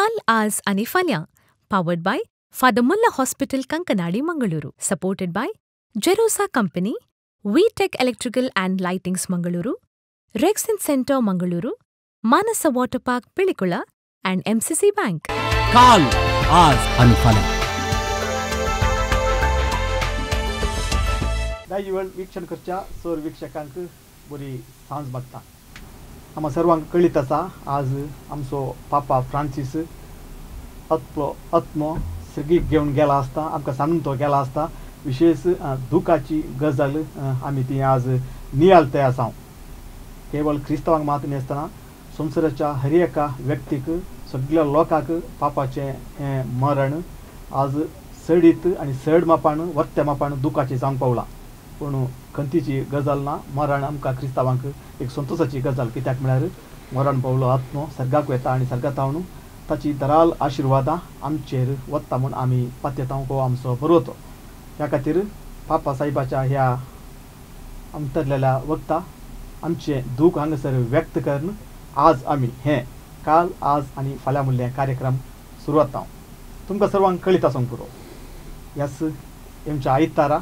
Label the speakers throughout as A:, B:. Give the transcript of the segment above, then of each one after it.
A: काल, आज आनी फाल्यां, powered by Father Muller hospital, Kankanady, Mangaluru, supported by Jerosa company, V Tech electrical and lightings Mangaluru, Rexin centre Mangaluru, Manasa water park Pilikula and MCC bank.
B: काल, आज आनी फाल्यां.
C: दायज वेळ वीक्षण करच्या सर वीक्षकांक बरी सांज मागता. आमकां सर्वांक कळीत आसा, आज आमचो पापा फ्रांसीस आत्मो आत्मो सर्गीक घेवन गेला आसता, आमकां सांडून तो गेला आसता. विशेष दुखाची गजाल आमी ती आज नियाळते आसा. केवळ क्रिस्तांवांक मात न्ही आसतना संवसाराच्या हर एका व्यक्तीक, सगळ्या लोकांक पापाचें हें मरण आज चडीत आनी चड मापान, वर्त्या मापान दुखाचें जावंक पावलां. पूण खंतीची गजाल ना, मरण आमकां क्रिस्तांवांक एक संतोशाची गजाल. कित्याक म्हळ्यार मरण पावलो आत्मो सर्गाक वता आनी सर्गात हाडून ताची दराल आशिर्वादां आमचेर वता म्हूण आमी पात्येता हो आमचो बरोवतो. ह्या खातीर पापा साहेबाच्या ह्या अंतरलेल्या वक्ता आमचें दूख हांगासर व्यक्त करून आज आमी हें काल, आज आनी फाल्यां म्हणलें कार्यक्रम सुरवात. तुमकां सर्वांक कळीत आसूंक पुरो, ह्याच आमच्या आयतारा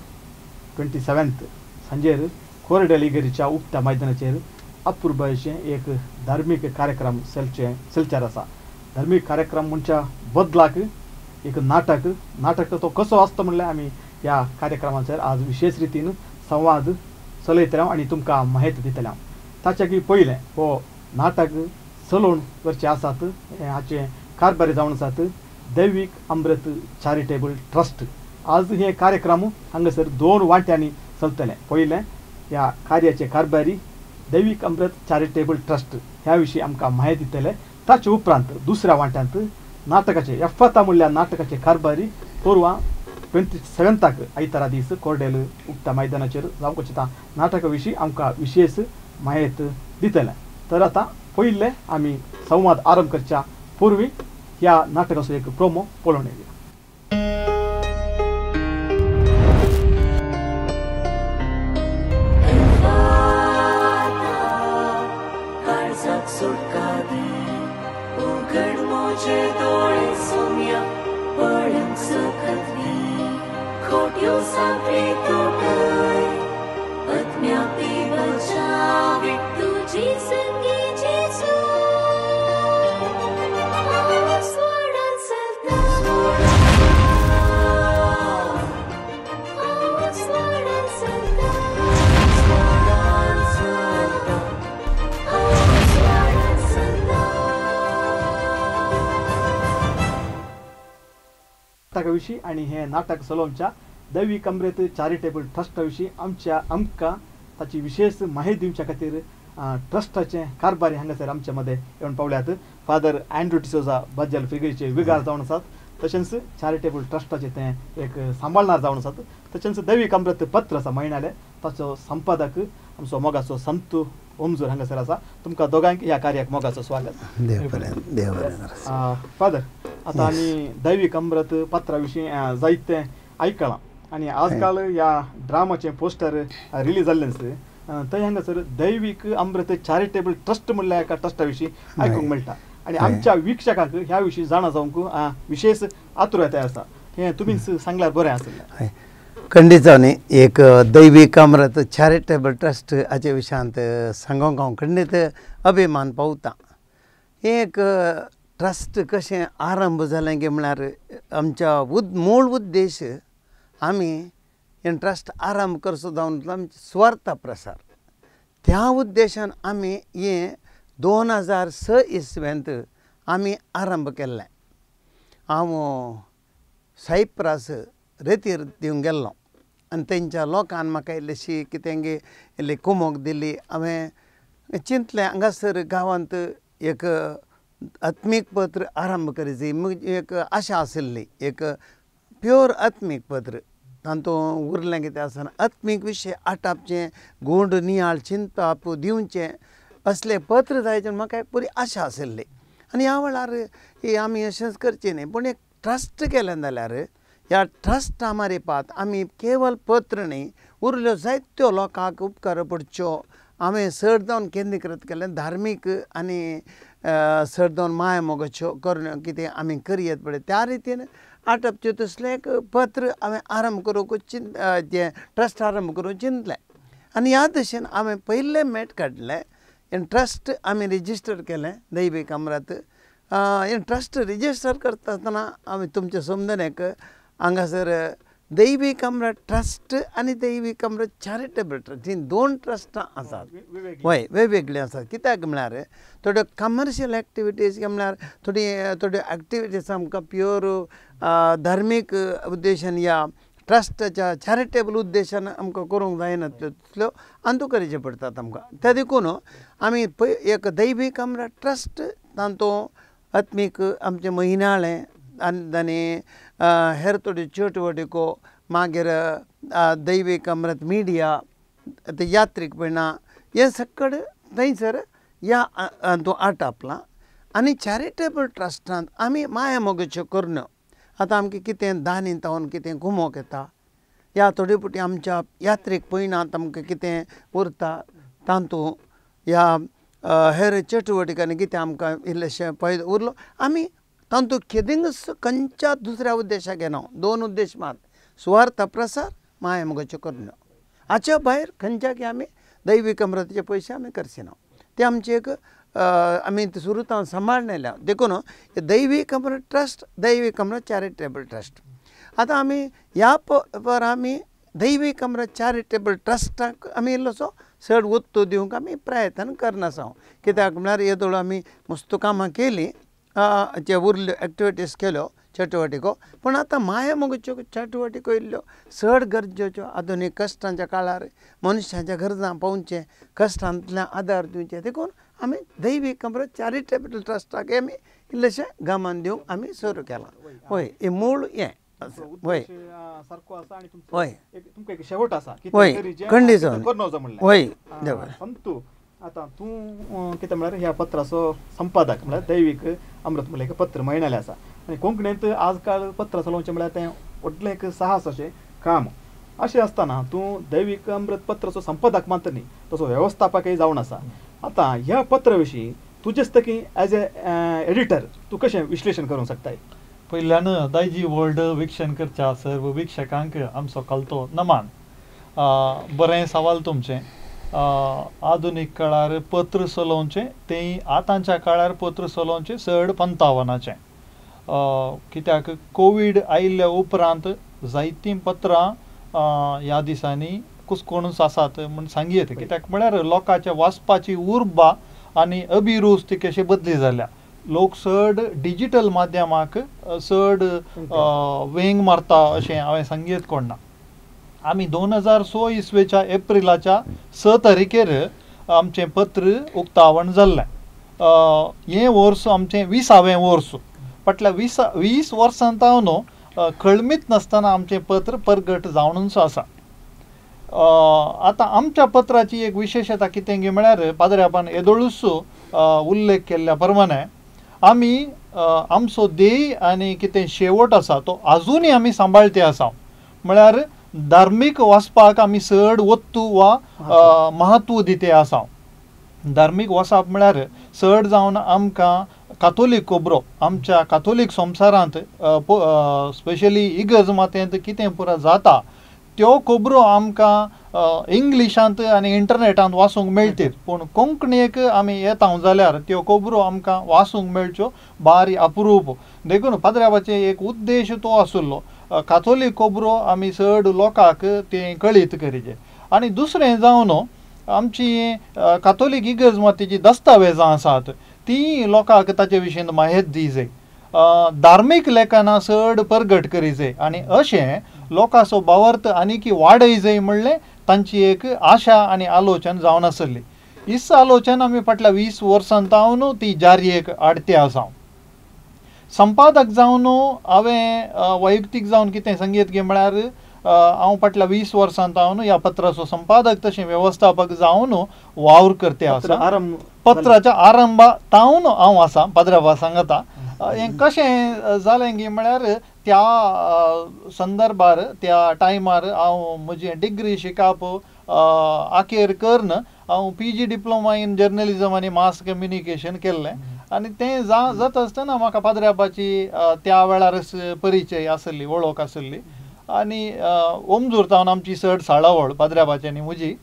C: 27 सांजेर कोरडेलिगेरीच्या उक्त्या मैदानाचेर अपुरबायेचें एक धार्मीक कार्यक्रम चलच्यार आसा. धार्मीक कार्यक्रम म्हणच्या बदलाक एक नाटक, नाटक तो कसो आसता म्हणल्यार आमी ह्या कार्यक्रमाचेर आज विशेष रितीन संवाद चलयतले आनी तुमकां म्हायती दितले. ताच्या पयलें हो नाटक चलोवन करचे आसात हाचे कारभारी जावन आसात दैवीक अमृत चॅरिटेबल ट्रस्ट. आज हे कार्यक्रम हांगासर दोन वांट्यांनी चलतले. पयलें ह्या कार्याचे कारभारी दैवीक अमृत चॅरिटेबल ट्रस्ट ह्या विशीं आमकां म्हायती दितले. ताचे उपरांत दुसऱ्या वांट्यांत नाटकाचे एफाता म्हणल्यार नाटकाचे कारभारी पोरवा 27 आयतारा दीस कोरडेल उक्त्या मैदानाचेर जावंक चिंता नाटका विशीं आमकां विशेष म्हायती दितले. तर आतां पयले आमी संवाद आरंभ करच्या पूर्वी ह्या नाटकाचो एक प्रोमो पळोवन येवया. नाटका विशीं आनी हें नाटक चलोवच्या दैवीक अमृत चॅरिटेबल ट्रस्टा विशीं आमच्या आमकां ताची विशेष म्हायती दिवच्या खातीर ट्रस्टाचे कारभारी हांगासर आमच्या मदें येवन पावल्यात. फादर अँड्रू डिसोजा बज्जल फिगरीचे विगार जावन आसात, तशेंच चॅरिटेबल ट्रस्टाचें तें एक सांबाळणार जावन आसात. तशेंच दैवीक अमृत पत्र आसा म्हयन्यालें, ताचो संपादक आमचो मोगाचो संतू ओमजूर हांगासर आसा. तुमकां दोगांक ह्या कार्याक मोगाचो स्वागत. फादर, आतां आमी दैवीक अमृत पत्रा विशीं जायतें आयकलां आनी आजकाल ह्या ड्रामाचें पोस्टर रिलीज जाल्लें थंय हांगासर दैवीक अमृत चॅरिटेबल ट्रस्ट म्हणल्यार एका ट्रस्टा विशीं आयकूंक मेळटा आनी आमच्या वीक्षकांक ह्या विशीं जाणा जावंक विशेष आतुरताय आसा. हें तुमीच सांगल्यार बरें आसलें.
D: खंडीत जावन एक दैवीक अमृत चॅरिटेबल ट्रस्ट हाचे विशयांत सांगूंक हांव खंडीत अभिमान पावता. एक ट्रस्ट कशें आरंभ जालें की म्हळ्यार आमच्या मूळ उद्देश आमी हें ट्रस्ट आरंभ करचो जावन आमचो सुवार्थ प्रसार. त्या उद्देशान आमी हें 2006 इसवेंत आमी आरंभ केल्लें. हांव सायप्रास रेतीर दिवंक गेल्लो आनी तेंच्या लोकान म्हाका इल्लीशी कितें इल्ली कुमोक दिली. हांवें चिंतलें हांगासर गांवांत एक आत्मीक पत्र आरंभ करीत एक आशा आशिल्ली, एक प्योर आत्मीक पत्र तातूंत उरलें कितें आसना, आत्मीक विशय आटापचें, गूंड नियाळ चिंतप दिवचें असलें पत्र जायचें म्हाका एक बरी आशा आशिल्ली. आनी ह्या वेळार आमी अशेंच करचें न्ही, पूण एक ट्रस्ट केलें जाल्यार ह्या ट्रस्टा मारिपात आमी केवल पत्र न्ही उरल्यो जायत्यो लोकांक उपकार पडच्यो हांवें चड जावन केंद्रीकृत केलें धार्मीक आनी चड जावन माया मोगाच्यो करून कितें आमी करयत पळय त्या रितीन आटपचें तसलें एक पत्र हांवें आरंभ करूंक जें ट्रस्ट आरंभ करूंक चिंतलें आनी ह्या दशेन हांवें पयलें मेट काडलें हें ट्रस्ट आमी रजिस्टर केलें दैवीक अमृत. हें ट्रस्ट रजिस्टर करता आसतना हांवें तुमच्या समजणेक हांगासर दैवीक अमृत ट्रस्ट आनी दैवीक अमृत चॅरिटेबल ट्रस्ट ही दोन ट्रस्टां आसात. हय, वेगवेगळीं आसात. कित्याक म्हळ्यार थोड्यो कमर्शियल एक्टिविटीज म्हळ्यार थोडी थोड्यो एक्टिविटीज आमकां प्युअर धार्मीक उद्देशान या ट्रस्टाच्या चॅरिटेबल उद्देशान आमकां करूंक जायना तितल्यो अंदू करचे पडटात आमकां. त्या देखून आमी पय एक दैवीक अमृत ट्रस्ट तातूंत आत्मीक आमचें म्हयनाळें आनी हेर थोड्यो चटवटिको, मागीर दैवीक अमृत मिडिया, ते यात्रीक पयणा हें सगळें थंयसर ह्या हातूंत आटापलां. आनी चॅरिटेबल ट्रस्टांत आमी माया मोगाच्यो करण्यो, आतां आमकां कितें दानी तावन कितें गुमोक येता या थोडे फावटी आमच्या यात्रीक पयणांत आमकां कितें उरता तातूंत ह्या हेर चटवटिकांनी कितें आमकां इल्लेशें पयस उरलो आमी तातूंत केदिंगच खंयच्या दुसऱ्या उद्देशाक घेना. दोन उद्देश मात, सुवार्थ प्रसार, माया मोगाच्यो करण्यो. हाच्या भायर खंयच्याक आमी दैवीक अमृताचे पयशे आमी करचिना. ते आमचे एक आमी सुरू सांबाळून आयल्या. देखून दैवीक अमृत ट्रस्ट, दैवीक अमृत चॅरिटेबल ट्रस्ट. आतां आमी ह्या पर आमी दैवीक अमृत चॅरिटेबल ट्रस्टाक आमी इल्लोसो चड ओत्तो दिवंक आमी प्रयत्न करनासा. कित्याक म्हळ्यार येदोळ आमी मस्त कामां केलीं, जे उरल्यो एक्टिविटीज केल्यो चटवटिको, पूण आतां माया मोगाच्यो चटवटिको इल्ल्यो चड गरजेच्यो. आधुनीक कश्टांच्या काळार मनशाच्या गरजां पावचें, कश्टांतल्यान आदार दिवचें, देखून आमी दैवीक अमृत चॅरिटेबल ट्रस्टाक आमी इल्लेशें गमन दिवंक आमी सुरू केलां. हय, हें मूळ हें हय
C: सारको आसा आनी
D: हय
C: तुमकां एक शेवट आसा
D: हय खंडीत हय.
C: संतू, आतां तूं कितें म्हळ्यार ह्या पत्राचो संपादक म्हळ्यार दैवीक अमृत म्हळ्यार एक पत्र म्हयन्यालें आसा आनी कोंकणींत आजकाल पत्र चलोवचें म्हळ्यार तें व्हडलें एक साहस अशें काम. अशें आसतना तूं दैवीक अमृत पत्राचो संपादक मात्र न्ही, तसो वेवस्थापकय जावन आसा. आतां ह्या पत्रा विशीं तुजें दिसता की एज ए एडिटर तूं कशें विश्लेशण करूंक शकताय?
E: पयल्यान दायजी वर्ल्ड वीक्षण करच्या सर्व वीक्षकांक आमचो कलतो नमान. बरें सवाल तुमचें. आधुनीक काळार पत्र चलोवचें तें आतांच्या काळार पत्र चलोवचें चड पंतावनाचें. कित्याक कोवीड आयिल्ल्या उपरांत जायतीं पत्रां ह्या दिसांनी कुसकोणूच आसात म्हूण सांगयेत. कित्याक म्हळ्यार लोकांच्या वाचपाची उर्बा आनी अभिरूच ती कशी बदली जाल्या. लोक चड डिजिटल माध्यमाक चड वेंग मारता अशें हांवें सांगयेत कोण ना. आमी 2006 इसवेच्या एप्रिलाच्या 6 तारखेर आमचें पत्र उक्तावण जाल्लें. हें वर्स आमचें 20वें वर्स. फाटल्या 20 वर्सां तावन कळमीत नासतना आमचें पत्र परगट जावनूच आसा. आतां आमच्या पत्राची एक विशेशता कितें गी म्हळ्यार पाद्र्यापान येदोळूच उल्लेख केल्ल्या प्रमाणे आमी आमचो ध्येय आनी कितें शेवट आसा तो आजुनूय आमी सांबाळते आसा. म्हळ्यार धार्मीक वाचपाक आमी चड वत्तू वा महत्व दिते आसा. धार्मीक वाचप म्हळ्यार चड जावन आमकां कातोलीक खबरो आमच्या कातोलीक संवसारांत स्पेशली इगर्ज मातेंत कितें पुरा जाता त्यो खबरो आमकां इंग्लिशांत आनी इंटरनेटांत वाचूंक मेळटीत, पूण कोंकणीक आमी येता जाल्यार त्यो खबरो आमकां वाचूंक मेळच्यो बारी अप्रूप. देखून पाद्र्याबाचो एक उद्देश तो आशिल्लो कातोलीक खबरो आमी चड लोकांक तें कळीत करीचे. आनी दुसरें जावन आमची कातोलीक इगर्ज मातेची दस्तावेजां आसात ती लोकांक ताचे विशीं माहिती दिजे, धार्मीक लेखनां चड परगट करीजे आनी अशें लोकांचो भावार्थ आनीक वाडयजे म्हणलें तांची एक आशा आनी आलोचन जावन आसली. हीच आलोचन आमी फाटल्या 20 वर्सां तावन ती जारयेक आडते आसा. संपादक जावन हांवें वैयक्तीक जावन कितें सांगयत गे म्हळ्यार हांव फाटल्या 20 वर्सां तावन ह्या पत्राचो संपादक तशें वेवस्थापक जावन वावर करते आसा. पत्राच्या आरंभा तावन हांव आसा पाद्र्याबा सांगता. हें कशें जालें गी म्हळ्यार त्या संदर्भार त्या टायमार हांव म्हजी डिग्री शिकप आखेर करून हांव PG diploma in journalism आनी मास कम्युनिकेशन केल्लें आनी तें जाता आसतना म्हाका पाद्र्याबाची त्या वेळारच परिचय आसली, वळख आसली आनी ओमजूर तावन आमची चड साळावळ पाद्र्याबाची आनी म्हजी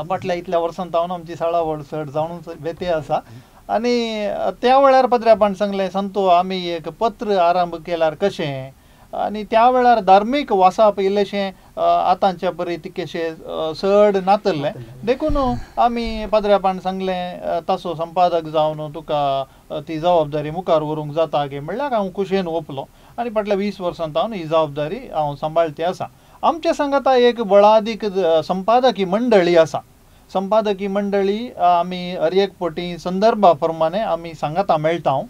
E: फाटल्या इतल्या वर्सां तावन आमची साळावळ चड जावन बेते आसा. आनी त्या वेळार पाद्र्याबान सांगलें, संतो आमी एक पत्र आरंभ केल्यार कशें. आनी त्या वेळार धार्मीक वासाप इल्लेशें आतांच्या बरी तितकेशें चड नातल्लें, देखून आमी पाद्र्याबान सांगलें ताचो संपादक जावन तुका ती जबाबदारी मुखार व्हरूंक जाता गे म्हणल्यार हांव खुशयेन ओपलो आनी फाटल्या 20 वर्सां तावन ही जबाबदारी हांव सांबाळती आसा. आमच्या सांगाता एक बळादीक संपादकी मंडळी आसा. संपादकी मंडळी आमी हर एक पटी संदर्भा प्रमाणे आमी सांगाता मेळटा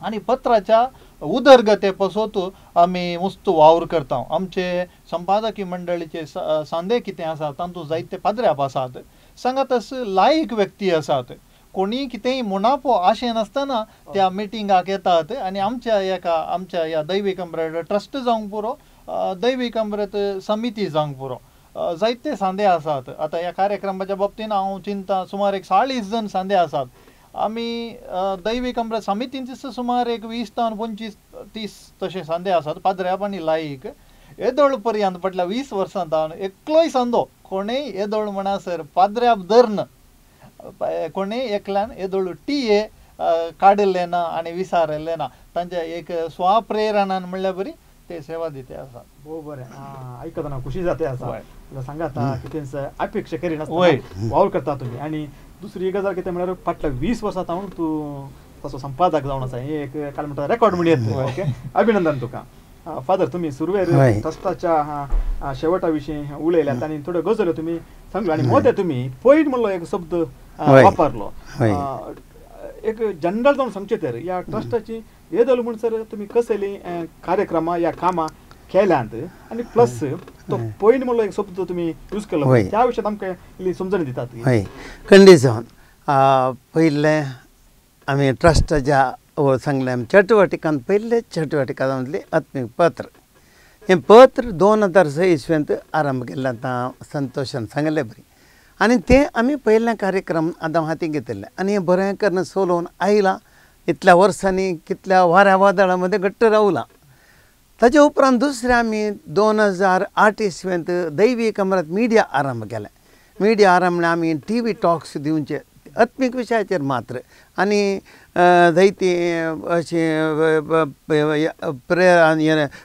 E: आनी पत्राच्या उदरगते पसोत आमी मुस्त वावर करता. आमचे संपादकी मंडळीचे सांदे कितें आसा तातूंत जायते पाद्र्याब आसात, सांगातच लायक व्यक्ती आसात, कोणी कितेंय मुनाफो आशे नासतना त्या मिटिंगाक येतात आनी आमच्या एका आमच्या ह्या दैवीक अमृत ट्रस्ट जावंक पुरो, दैवीक अमृत समिती जावंक पुरो, जायते सांदे आसात. आतां ह्या कार्यक्रमाच्या बाबतीन हांव चिंता सुमार एक 40 जण सांदे आसात. आमी दैवीक अमृत समितींचे सुमार एक 20 तावन 25-30 तशे सांदे आसात पाद्र्याब आनी लायक. येदोळ पर्यंत फाटल्या 20 वर्सां तावन एकलोय सांदो कोणेय येदोळ म्हणसर पाद्र्याब धरून कोणेय एकल्यान येदोळ टिये काडिल्लें ना आनी विसारिल्लें ना. तांच्या एक स्वप्रेरणान म्हणल्यार बरी ते सेवा दिते आसा.
C: भोव बरें, आयकतना खुशी जाते आसा. सांगाता कितेंच अपेक्षा करिनासतना वावर करता तुमी. आनी दुसरी गजाल कितें म्हळ्यार फाटल्या 20 वर्सां तावन तूं तसो संपादक जावन आसा, हें एक काल म्हणटा रेकॉर्ड म्हणयेत. ओके, अभिनंदन तुका. फादर, तुमी सुरवेर ट्रस्टाच्या शेवटा विशीं उलयल्यात आनी थोड्यो गजाल्यो तुमी सांगल्यो आनी मदें तुमी पॉयंट म्हणलो एक शब्द वापरलो. एक जनरल जावन सांगचें तर ह्या ट्रस्टाची येदोळ म्हणसर तुमी कसली कार्यक्रमां या कामां केल्यांत आनी प्लस तो पॉयंट म्हणलो एक शब्द तुमी यूज केलो त्या विशयात आमकां इल्ली समजणी दितात.
D: हय, खंडीत जावन पयलें आमी ट्रस्टाच्या सांगलें आमी चटवटिकान पयले चटवटिका जावन आत्मीक पत्र, हें पत्र 2006 इसवेंत आरंभ केल्लें आतां संतोशान सांगलें बरी. आनी तें आमी पयलें कार्यक्रम आतां हातीं घेतिल्लें आनी हें बरें करून चलोवन आयलां. इतल्या वर्सांनी कितल्या वाऱ्या वादळां मदें घट्ट रावलां. ताजे उपरांत दुसरें आमी 2008 इसवेंत दैवीक अमृत मिडिया आरंभ केलें. मिडिया आरंभ म्हळ्यार आमी टीव्ही टॉक्स दिवचे आत्मीक विशयाचेर मात्र आनी जायती अशें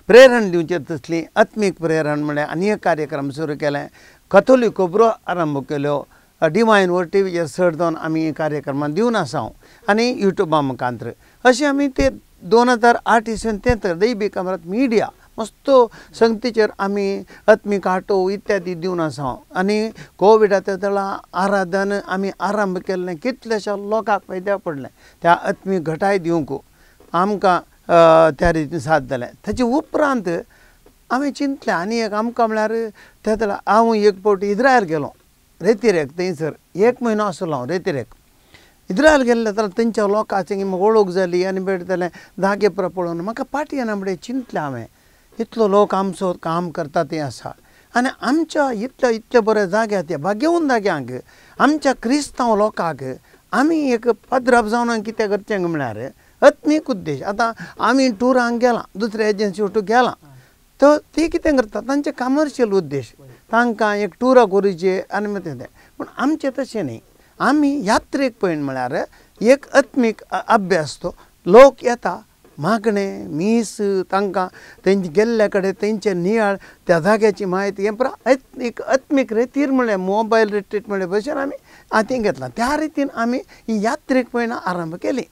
D: प्रेरण दिवचें तसली आत्मीक प्रेरण म्हळ्यार आनी एक कार्यक्रम सुरू केलें. कथोलीक खबरो आरंभ केल्यो, डिवायन वर टीव्हीचेर चड जावन आमी कार्यक्रमां दिवन आसा आनी युट्यूबा मुखांतर अशें आमी ते 2008 इसवेन तें तर दैवीक अमृत मिडिया मस्त संगतीचेर आमी आत्मीक आटो इत्यादी दिवन आसा. आनी कोविडाच्या तेळा आराधन आमी आरंभ केल्लें, कितल्याश्या लोकांक फायद्याक पडलें त्या आत्मीक घटाय दिवंक आमकां त्या रितीन साथ जालें. ताचे उपरांत आमी चिंतलें आनी एक आमकां म्हळ्यार त्या तेळा हांव एक फावटी इज्रायल गेलो रेतिरेक, थंयसर एक म्हयनो आसलो हांव रेतिरेक. इज्रायल गेल्ले तर थंयच्या लोकांची वळख जाली आनी भेटलें जागे पुरो पळोवन म्हाका पाटी येना म्हणलें चिंतलें हांवें इतलो लोक आमचो काम करता तें आसा आनी आमच्या इतल्या इतल्या बऱ्या जाग्यार त्या भाग्यवंत जाग्यांक आमच्या क्रिस्तांव लोकांक आमी एक पद्राप जावन कितें करचें म्हळ्यार आत्मीक उद्देश. आतां आमी टुरांक गेलां दुसऱ्या एजन्सी वटून गेलां तर ती कितें करता तांचे कमर्शियल उद्देश, तांकां एक टुराक व्हरचें आनी मागीर तें. पूण आमचें तशें न्ही, आमी यात्रेक पळय म्हळ्यार एक आत्मीक अभ्यास तो लोक येता मागणें मीस तांकां तेंचे गेल्ल्या कडेन तेंचे नियाळ त्या जाग्याची म्हायती हें पुरा एक आत्मीक रेतीर म्हळ्यार मोबायल रिट्रीट म्हळ्या भशेन आमी हातीं घेतलां. त्या रितीन आमी ही यात्रेक पळयना आरंभ केली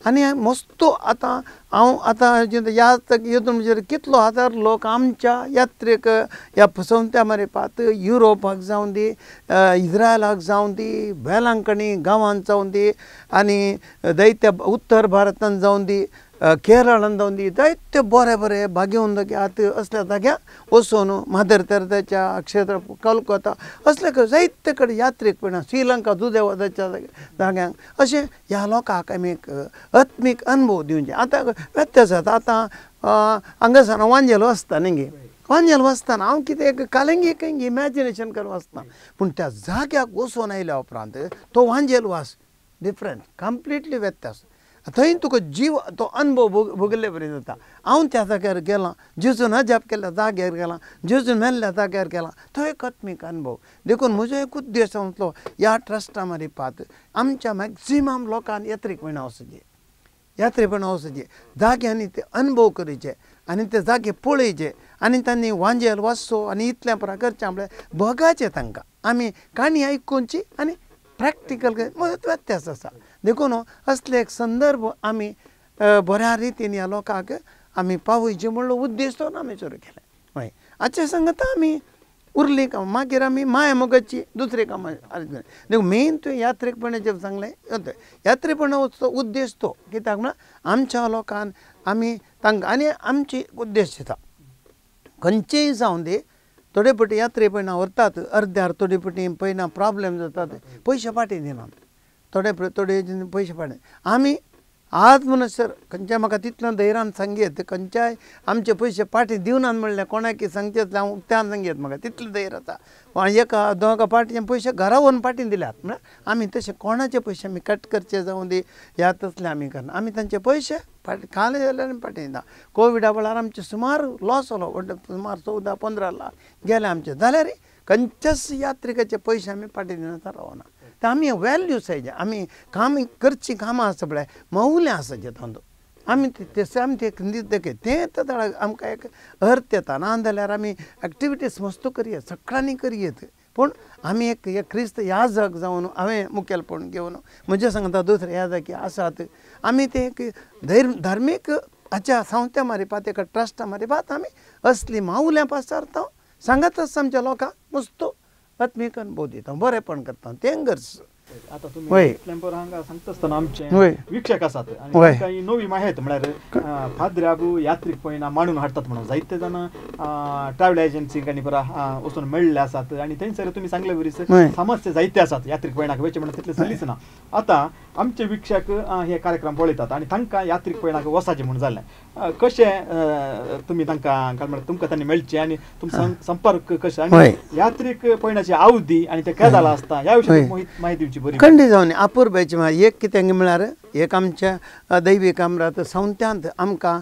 D: आनी मस्तो आतां हांव आतां याद येतून म्हणजे कितलो हजार लोक आमच्या यात्रेक ह्या फसवत्या मरेपात युरोपाक जावन दी, इज्रायलाक जावन दी, वेलांकणी गांवांत जावन दी आनी जायत्या उत्तर भारतांत जावन दी, केरळान जावन दी, जायते बरे बरे भाग्यवंत आतां असल्या जाग्यार वचून मादर तेरेजाच्या क्षेत्र कलकत्ता असले जायते कडेन यात्रेक पळयना, श्रीलंका जुदेवाच्या जाग्यांक अशें ह्या लोकांक आमी एक आत्मीक अनुभव दिवचे. आतां व्यत्यास जाता. आतां हांगासर वांजेलो आसता न्ही गे, वांजेल वाचतना हांव कितें एक कालंगी खंय इमॅजिनेशन करून वाचता पूण त्या जाग्याक वचून आयल्या उपरांत तो वांजेल वास डिफरंट कंप्लिटली व्यत्यास थंय तुका जीव तो अनुभव भोगले बरी जाता. हांव त्या जाग्यार गेलां जेजून अजाप केल्ल्या जाग्यार गेलां जेजून मेल्ल्या जाग्यार गेलां तो एक आत्मीक अनुभव. देखून म्हजो एक उद्देश म्हटलो ह्या ट्रस्टा मारिपात आमच्या मॅक्सिमम लोकांक यात्रीक म्हयनो वचचें यात्रेपण वचचें जाग्यांनी ते अनुभव करचे आनी ते जागे पळयचे आनी तांणी वांजेल वाचचो आनी इतलें पुरा करचें म्हळ्यार भोगाचें तांकां आमी काणी आयकुची आनी प्रॅक्टिकल व्यत्यास आसा. देखून असले एक संदर्भ आमी बऱ्या रितीन ह्या लोकांक आमी पावयचे म्हणलो उद्देश तो आमी सुरू केलें. हय हाचे सांगता आमी उरलीं कामां मागीर आमी माया मोगाची दुसरी कामां देखून मेन तुवें यात्रेकपणाचेर सांगलें यात्रेपणाचो उद्देश तो कित्याक म्हळ्यार आमच्या लोकांक आमी तांकां आनी आमची उद्देश दिता खंयचेय जावं दी थोडे पटी यात्रे पयना व्हरतात अर्द्यार थोडे पटी पयना प्रॉब्लेम जातात पयशे फाटीं दिनात थोडे थोडे पयशे फाटीं आमी आज म्हणसर खंयच्या म्हाका तितलो धैर्यान सांगयत खंयच्याय आमचे पयशे फाटीं दिवनात म्हणल्यार कोणाक सांगचें हांव उक्त्यान सांगयत म्हाका तितलें धैर्य आसा. एका दोगा फाटीं पयशे घरा व्हरून फाटीं दिल्यात म्हळ्यार आमी तशें कोणाचे पयशे आमी कट करचे जावं दी ह्या तसले आमी करना आमी तांचे पयशे फाटीं खाले जाल्यार आमी फाटीं दिता. कोविडा वेळार आमचे सुमार लॉस जालो सुमार 14-15 लाख गेले आमचे जाल्यार खंयच्याच यात्रिकाचे पयशे आमी फाटीं दिना रावना. ते आमी वॅल्यूस आयजे आमी काम करचीं कामां आसा पळय मौल्यां आसा जे तांदूळ आमी ते आमी ते तें तर आमकां एक अर्थ येता ना जाल्यार आमी एक्टिविटीज मस्त करयत सगळ्यांनी करयत पूण आमी एक क्रिस्त याजक जावन हांवें मुखेलपण घेवन म्हजें सांगता दुसरे याजक आसात आमी ते एक धार्मीक हाच्या संस्था मारिपात एका ट्रस्टा मारिपात आमी असली मावल्यां पासारता सांगतच आमच्या लोकांक मस्त आत्मीक अनुभव दिता बरेपण करता तें गरज.
C: आतां तुमी इतलें हांगा सांगता आसतना आमचे वीक्षक आसात आनी कांय नवी माहिती म्हळ्यार फादराबू यात्रीक पळयना मांडून हाडटात म्हणून जायते जाणां ट्रॅव्हल एजन्सी आनी परा वचून मेळ्ळे आसात आनी थंयसर तुमी सांगले वरी समस्या जायते आसात यात्रीक पळयनाक वयचें म्हणून तितलें सलीच ना. आतां आमचे वीक्षक हे कार्यक्रम पळयतात आनी तांकां यात्रीक पळयनाक वचाचें म्हूण जालें कशें तुमी तांकां म्हळ्यार तुमकां तांणी मेळचें आनी तुमचो संपर्क कशें आनी यात्रीक पळयनाची अवधी आनी तें केदाळ आसता ह्या विशयान माहिती दिवची बरी.
D: खंडीत जावन अपुरबायेची एक कितें म्हळ्यार एक आमच्या दैवी कामरात संवत्यांत आमकां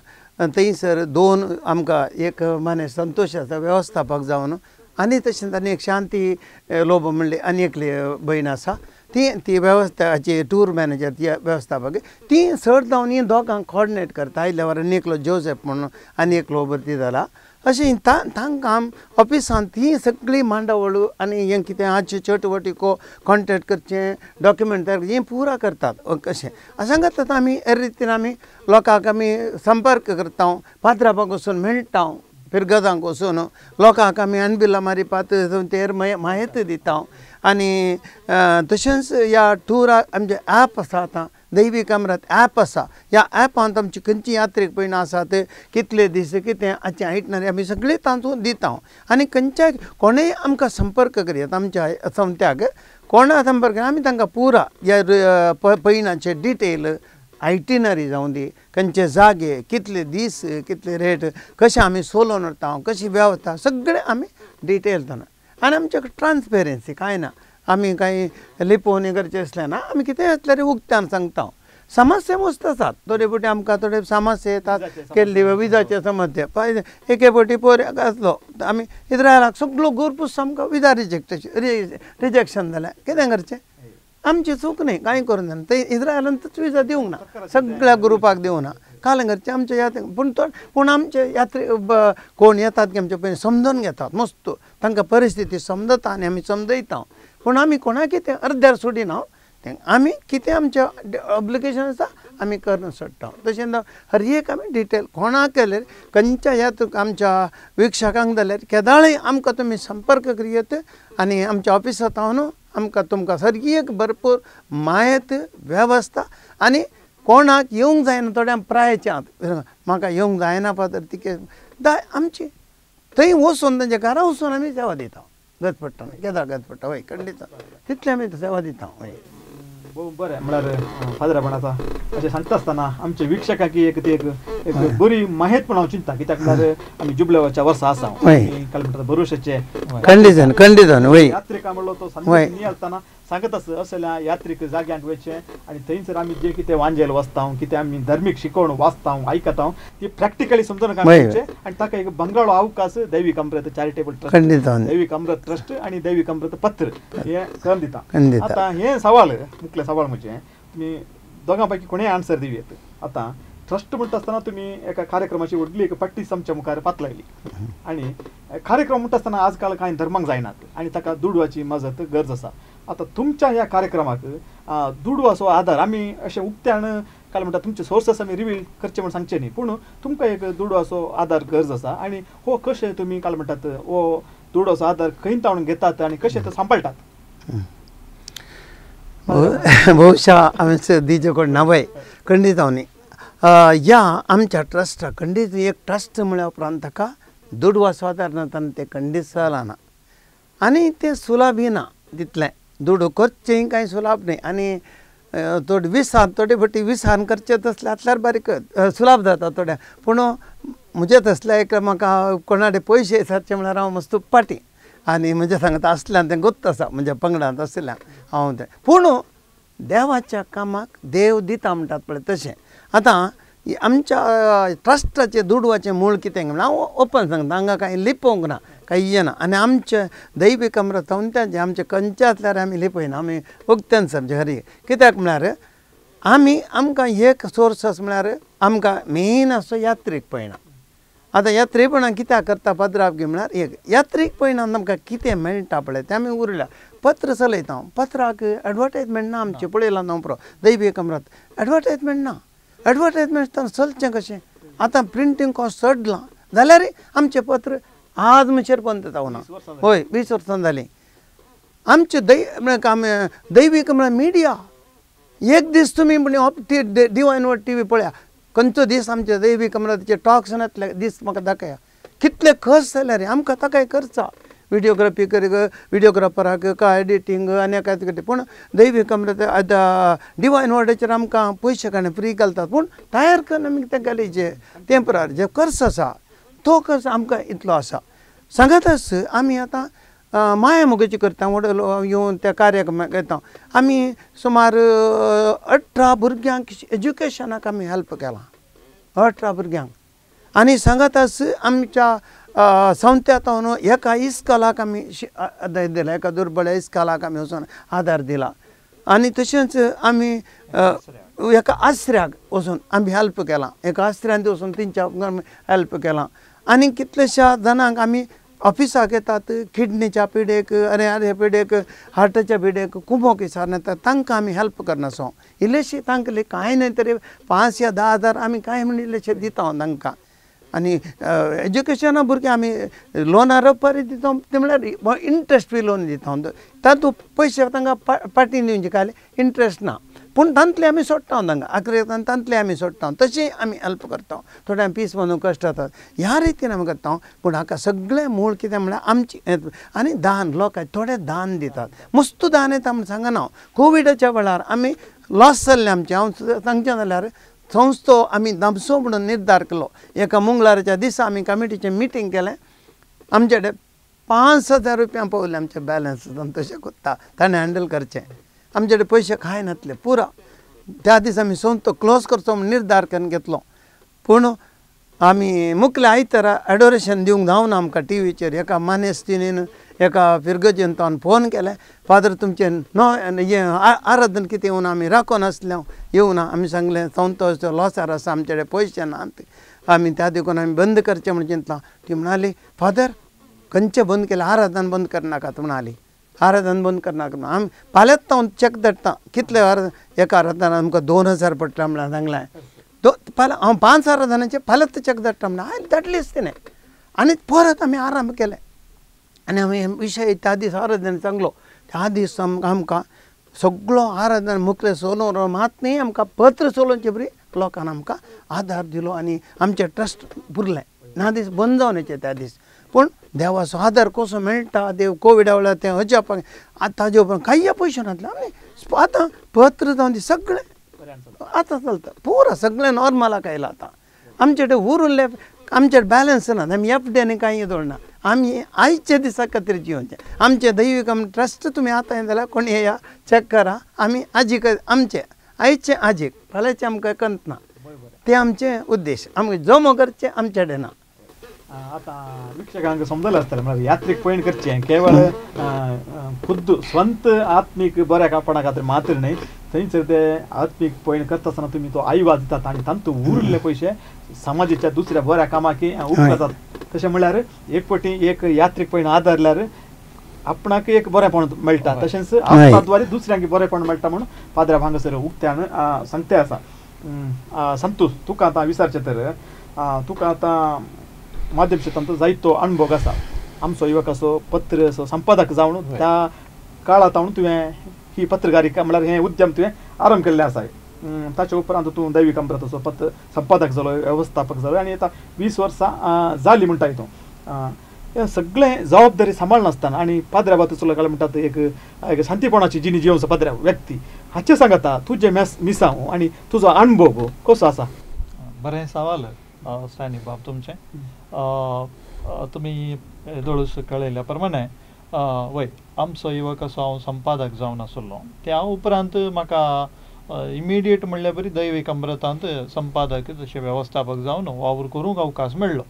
D: थंयसर दोन आमकां एक माने संतोश आसा वेवस्थापक जावन आनी तशेंच आनी एक शांती लोबो म्हणली आनी एकली भयण आसा ती ती वेवस्थाची टूर मॅनेजर ती वेवस्थापक ती चड जावन ही दोगांक कॉर्डिनेट करता. आयल्या वर आनी एकलो जोसेफ म्हणून आनी एकलो भरती जाला अशें तांकां ऑफिसांत ती सगळी मांडावळ आनी हें कितें आजचे चटवटिको कॉन्टेक्ट करचें डॉक्युमेंट तयार हें पुरा करतात कशें सांगतात आमी हे रितीन आमी लोकांक आमी संपर्क करता पात्राबाक वचून मेळटा फिरगजांक वचून लोकांक आमी अनबिला मारिपात तेर माहिती दिता आनी तशेंच ह्या टुराक आमचें ऍप आसा आतां दैवी कामरात ऍप आसा ह्या ऍपांत आमची खंयची यात्रीक पयना आसात कितले दीस कितें हाचें आयटनरी आमी सगळीं तातूंत दिता आनी खंयच्याय कोणेय आमकां संपर्क करयात आमच्या संस्थ्याक कोणा संपर्क आमी तांकां पुरा ह्या पयणाचे डिटेल आयटिनरी जावं दी खंयचे जागे कितले दीस कितले रेट कशें आमी सोलोवन व्हरता कशी वेवस्था सगळें आमी डिटेल दिता आनी आमचे ट्रान्सपेरन्सी कांय ना आमी कांय लिपोवन करचें आसलें ना आमी कितेंय आसल्यार उक्त्यान सांगता. समस्या मस्त आसात थोडे फावटी आमकां थोडे समस्या येतात केल्ली विजाचे समस्या पळय एके फावटी पोर आसलो आमी इस्रायलाक सगळो ग्रुपूच सामको विजा रिजेक्शन जालें कितें करचें आमची चूक न्ही कांय करूंक जायना ते इस्रायलांतूच विजा दिवंक ना सगळ्या ग्रुपाक दिवंक ना काल करचें आमचे यात्रे पूण तो पूण आमचे यात्रे कोण येतात की आमचे पयलीं समजून घेतात मस्त तांकां परिस्थिती समजता आनी आमी समजयता पूण आमी कोणाक कितें अर्द्यार सोडिना तें आमी कितें आमचें ऑब्लिगेशन आसा आमी करून सोडटा. तशें हर एक आमी डिटेल कोणाक केल्यार खंयच्या ह्या आमच्या वीक्षकांक जाल्यार केदाळय आमकां तुमी संपर्क करयत आनी आमच्या ऑफिसांत हांव आमकां तुमकां सारकी एक भरपूर मायत वेवस्था आनी कोणाक येवंक जायना थोड्यांक प्रायच्या म्हाका येवंक जायना फादर तिके दाय आमची थंय वचून तांच्या घरा वचून आमी सेवा दिता गरज पडटा केदाळ गरज पडटा हय खंडीत तितलें आमी सेवा दिता हय.
C: बरें म्हळ्यार फादर आतां अशें सांगता आसतना आमच्या वीक्षकांक एक ती एक एक बरी माहेत पण हांव चिंता कित्याक म्हळ्यार आमी जुबलेवाच्या वर्सा आसा काल म्हणटा भरोशाचे
D: खंडीजन खंडीजन
C: यात्रिका म्हणलो तो नियाळतना सांगत आस असल्या यात्रीक जाग्यांक वयचें आनी थंयसर आमी जें कितें वांजेल वाचता कितें आमी धर्मीक शिकवण वाचता आयकता ती प्रॅक्टिकली समजून करचें आनी ताका एक बंगाळो अवकाश दैवीक अमृत चॅरिटेबल ट्रस्ट दैवीक अमृत ट्रस्ट आनी दैवीक अमृत पत्र हें करून दिता. आतां हें सवाल मुखलें सवाल म्हणजे तुमी दोगां पैकी कोणेय आन्सर दिवयेत. आतां ट्रस्ट म्हणटा आसतना तुमी एका कार्यक्रमाची व्हडली एक पट्टी आमच्या मुखार पातळायली आनी कार्यक्रम म्हणटा आसतना आज काल कांय धर्मांक जायनात आनी ताका दुडवाची मजत गरज आसा. आतां तुमच्या ह्या कार्यक्रमाक दुडवाचो आदार आमी अशें उक्त्यान काल म्हणटा तुमचे सोर्सेस आमी रिवील करचे म्हण सांगचे न्ही, पूण तुमकां एक दुडवाचो आदार गरज आसा आनी हो कशें तुमी काल म्हणटात हो दुडवाचो आदार खंय ताणून घेतात आनी कशें तो सांबाळटात?
D: बहुशा हांवें दिजे कोण ना वय खंडीत हांव न्ही ह्या आमच्या ट्रस्टाक खंडीत एक ट्रस्ट म्हळ्या उपरांत ताका दुडवाचो आदार ना तें खंडीत चलना आनी तें सुलभय ना तितलें दुडू करचें कांय सुलभ न्ही आनी थोडे विसान थोडे फावटी विसान करचें तसलें आसल्यार बारीक सुलभ जाता थोड्या, पूण म्हजे तसले एक म्हाका कोणा कडेन पयशे सारचे म्हळ्यार हांव मस्त पाटी आनी म्हज्या सांगता आसल्यान तें गुप्त आसा म्हज्या पंगडांत आशिल्ल्यान हांव तें, पूण देवाच्या कामाक देव दिता म्हणटात पळय तशें. आतां आमच्या ट्रस्टाचें दुडवाचें मूळ कितें म्हणल्यार हांव ओपन सांगता, हांगा कांय लिपोवंक ना कांय येना आनी आमचें दैवीक अमृत तेंचें आमचें खंयचें आसल्यार आमी लिपयना, आमी उक्त्यान समजे हरी. कित्याक म्हळ्यार आमी आमकां एक सोर्स म्हळ्यार आमकां मेन आसो यात्रीक पळयना. आतां यात्रेपणां कित्याक करता पद्राप म्हळ्यार एक यात्रीक पळयना आमकां कितें मेळटा पळय तें आमी उरल्या. पत्र चलयता हांव, पत्राक एडवर्टायजमेंट ना आमचें पळयलां हांव पुरो दैवीक अमृत एडवर्टायजमेंट ना, एडवर्टायजमेंट चलचें कशें? आतां प्रिंटींग कॉस्ट चडलां जाल्यार आमचें पत्र आज म्हणसर बंद जावना. हय 20 वर्सां जालीं आमचें म्हळ्यार दैवीक म्हळ्यार मिडिया एक दीस तुमी डिवायन वर्ड टीव्ही पळया खंयचो दीस आमचे दैवीक अमृताचे टॉक्स नातले दीस म्हाका दाखया कितले खर्च जाल्यार आमकां ताकाय खर्च विडियोग्राफी कर विडियोग्राफराक काय एडिटींग आनी काय कितें, पूण दैवीक अमृत आतां डिवायन वर्डाचेर आमकां पयशे काडून फ्री घालतात, पूण तयार करून आमी तें घालीचे तें परार जे खर्च आसा तो खर्च आमकां इतलो आसा. सांगत आमी आतां माया मोगाची करता व्हडलो येवन त्या कार्याक घेता आमी सुमार 18 भुरग्यांक एज्युकेशनाक आमी हेल्प केलां 18 भुरग्यांक. आनी सांगत आस आमच्या संस्थ्यांत एका इस्कॉलाक आमी आदार दिला, एका दुर्बळ इस्कॉलाक आमी वचून आदार दिला आनी तशेंच आमी एका आसऱ्याक वचून आमी हेल्प केलां, एका आसऱ्यांत वचून तेंच्या हेल्प केलां आनी कितल्याश्या जाणांक आमी ऑफिसाक येतात किडनीच्या पिडेक आनी आरे पिडेक हार्टाच्या पिडेक कुमोक विचारून येतात तांकां आमी हेल्प करनासो इल्लेशे तांकां कांय न्हय तरी 5 या 10 हजार आमी कांय म्हण इल्लेशे दिता हांव तांकां. आनी एज्युकेशना भुरगीं आमी लोनार रोपारी दिता तें म्हळ्यार इंट्रस्ट फ्री लोन दिता हांव, तातूंत पयशे तांकां पाटी दिवचे खाली इंट्रस्ट ना, पूण तांतले आमी सोडटा तांकां आखरी तांतले आमी सोडटा तशें आमी हेल्प करता थोड्यांक पीस बांदूंक कश्ट जातात ह्या रितीन आमी करता. पूण हाका सगळें मूळ कितें म्हळ्यार आमची आनी दान लोकांक थोडे दान दितात मस्त दान येता म्हण सांगना हांव. कोविडाच्या वेळार आमी लॉस जाल्लें आमचें, हांव सांगचें जाल्यार संस्थो आमी दामसो म्हणून निर्धार केलो एका मंगळाराच्या दिसा आमी कमिटीचें मिटींग केलें, आमचे कडेन 5000 रुपया पावले आमचें बॅलन्स तशें कोत्ता ताणें हँडल करचें, आमचे कडेन पयशे कांय नासले पुरा. त्या दिसा आमी संस्थो क्लोज करचो म्हूण निर्धार करून घेतलो, पूण आमी मुखले आयतारा एडोरेशन दिवंक जावना आमकां टिवीचेर एका मानेस्तिनीन एका फिरगजेन तो फोन केलें, फादर तुमचें नो हें आराधन कितें येवना आमी राखोन आसलें येवना आमी सांगलें संतो लॉसार आसा आमचे कडेन पयशे नात आमी त्या देखून आमी बंद करचें म्हण चिंतलां. ती म्हणाली फादर खंयचें बंद केलें आराधन बंद करनाकात म्हणाली, आराधन बंद करनाका आमी फाल्यांच हांव चॅक धाडटा कितले एका आराधनान आमकां 2000 पडटा म्हळ्यार सांगलें फाल्यां हांव 5 आराधनाचें फाल्यांच चॅक धाडटा म्हणल्यार हांवें धाडलीच तिणें आनी परत आमी आराम केलें आनी आमी विशय त्या दीस आराधन सांगलो त्या दीस आमकां सगळो आराधन मुखले सोलोवन मात न्ही आमकां पत्र सोलोवचे बरी लोकान आमकां आदार दिलो आनी आमचें ट्रस्ट पुरलें ना दीस बंद जावन येचें त्या दीस. पूण देवाचो आदार कसो मेळटा देव कोविडा वेळार तें अजाप आतां ताजे उपरांत कांय पयशे नासले आमी आतां पत्र जावन ती सगळें आतां चलता पुरा सगळें नॉर्मलाक आयलां. आतां आमचे कडेन उरुल्ले आमचे बॅलन्स ना, आमी एफ डी आनी कांय दवरना, आमी आयच्या दिसा खातीर जियोवचें. आमचें दैवीक आमी ट्रस्ट तुमी आतां यें जाल्यार कोण येया चॅक करा, आमी आजीक आमचे आयचे आजीक फाल्यांचें आमकां कंत ना, ते आमचे उद्देश, आमकां जमो करचें आमचे कडेन ना.
C: आतां वीक्षकांक समजलें आसतलें म्हळ्यार यात्रीक पयण करचें केवळ खुद्द स्वंत आत्मीक बऱ्या कापडा खातीर मात्र न्हय, थंयसर ते आत्मीक पयण करता आसतना तुमी तो आयवाज दितात आनी तातूंत उरिल्ले पयशे समाजाच्या दुसऱ्या बऱ्या कामाक उपकारतात. तशें म्हणल्यार एक पटी एक यात्रीक पयण आदारल्यार आपणाक एक बरेंपण मेळटा, तशेंच आपणा द्वारे दुसऱ्यांक बरेंपण मेळटा म्हणून पाद्र्याब हांगासर उक्त्यान सांगते आसा. संतोष, तुका आतां विचारचें तर तुका आतां माध्यम क्षेत्रांत जायतो अणभव आसा, आमचो युवकाचो पत्र संपादक जावन त्या काळांत हांव तुवें ही पत्रकारिता म्हळ्यार हें उद्यम तुवें आरंभ केल्लें आसा. ताच्या उपरांत तूं दैवीक अमृताचो पत्र संपादक जालो, वेवस्थापक जालो आनी आतां 20 वर्सां जालीं म्हणटा तूं. हें सगळें जबाबदारी सांबाळनासतना आनी पाद्र्याबात चलो म्हणटात एक एक शांतीपणाची जिणी जियोवचो पाद्र्या व्यक्ती हाचें सांगता तुजें मिसांव आनी तुजो अणभव कसो आसा?
E: बरें सवाल स्टॅनी बाब तुमचें. तुमी येदोळूच कळयल्या प्रमाणे वय आमचो युवक असो हांव संपादक जावन आसलो, त्या उपरांत म्हाका इमिडिएट म्हणल्यार बरी दैवीक अमृतांत संपादक तशें वेवस्थापक जावन वावर करूंक अवकाश मेळ्ळो.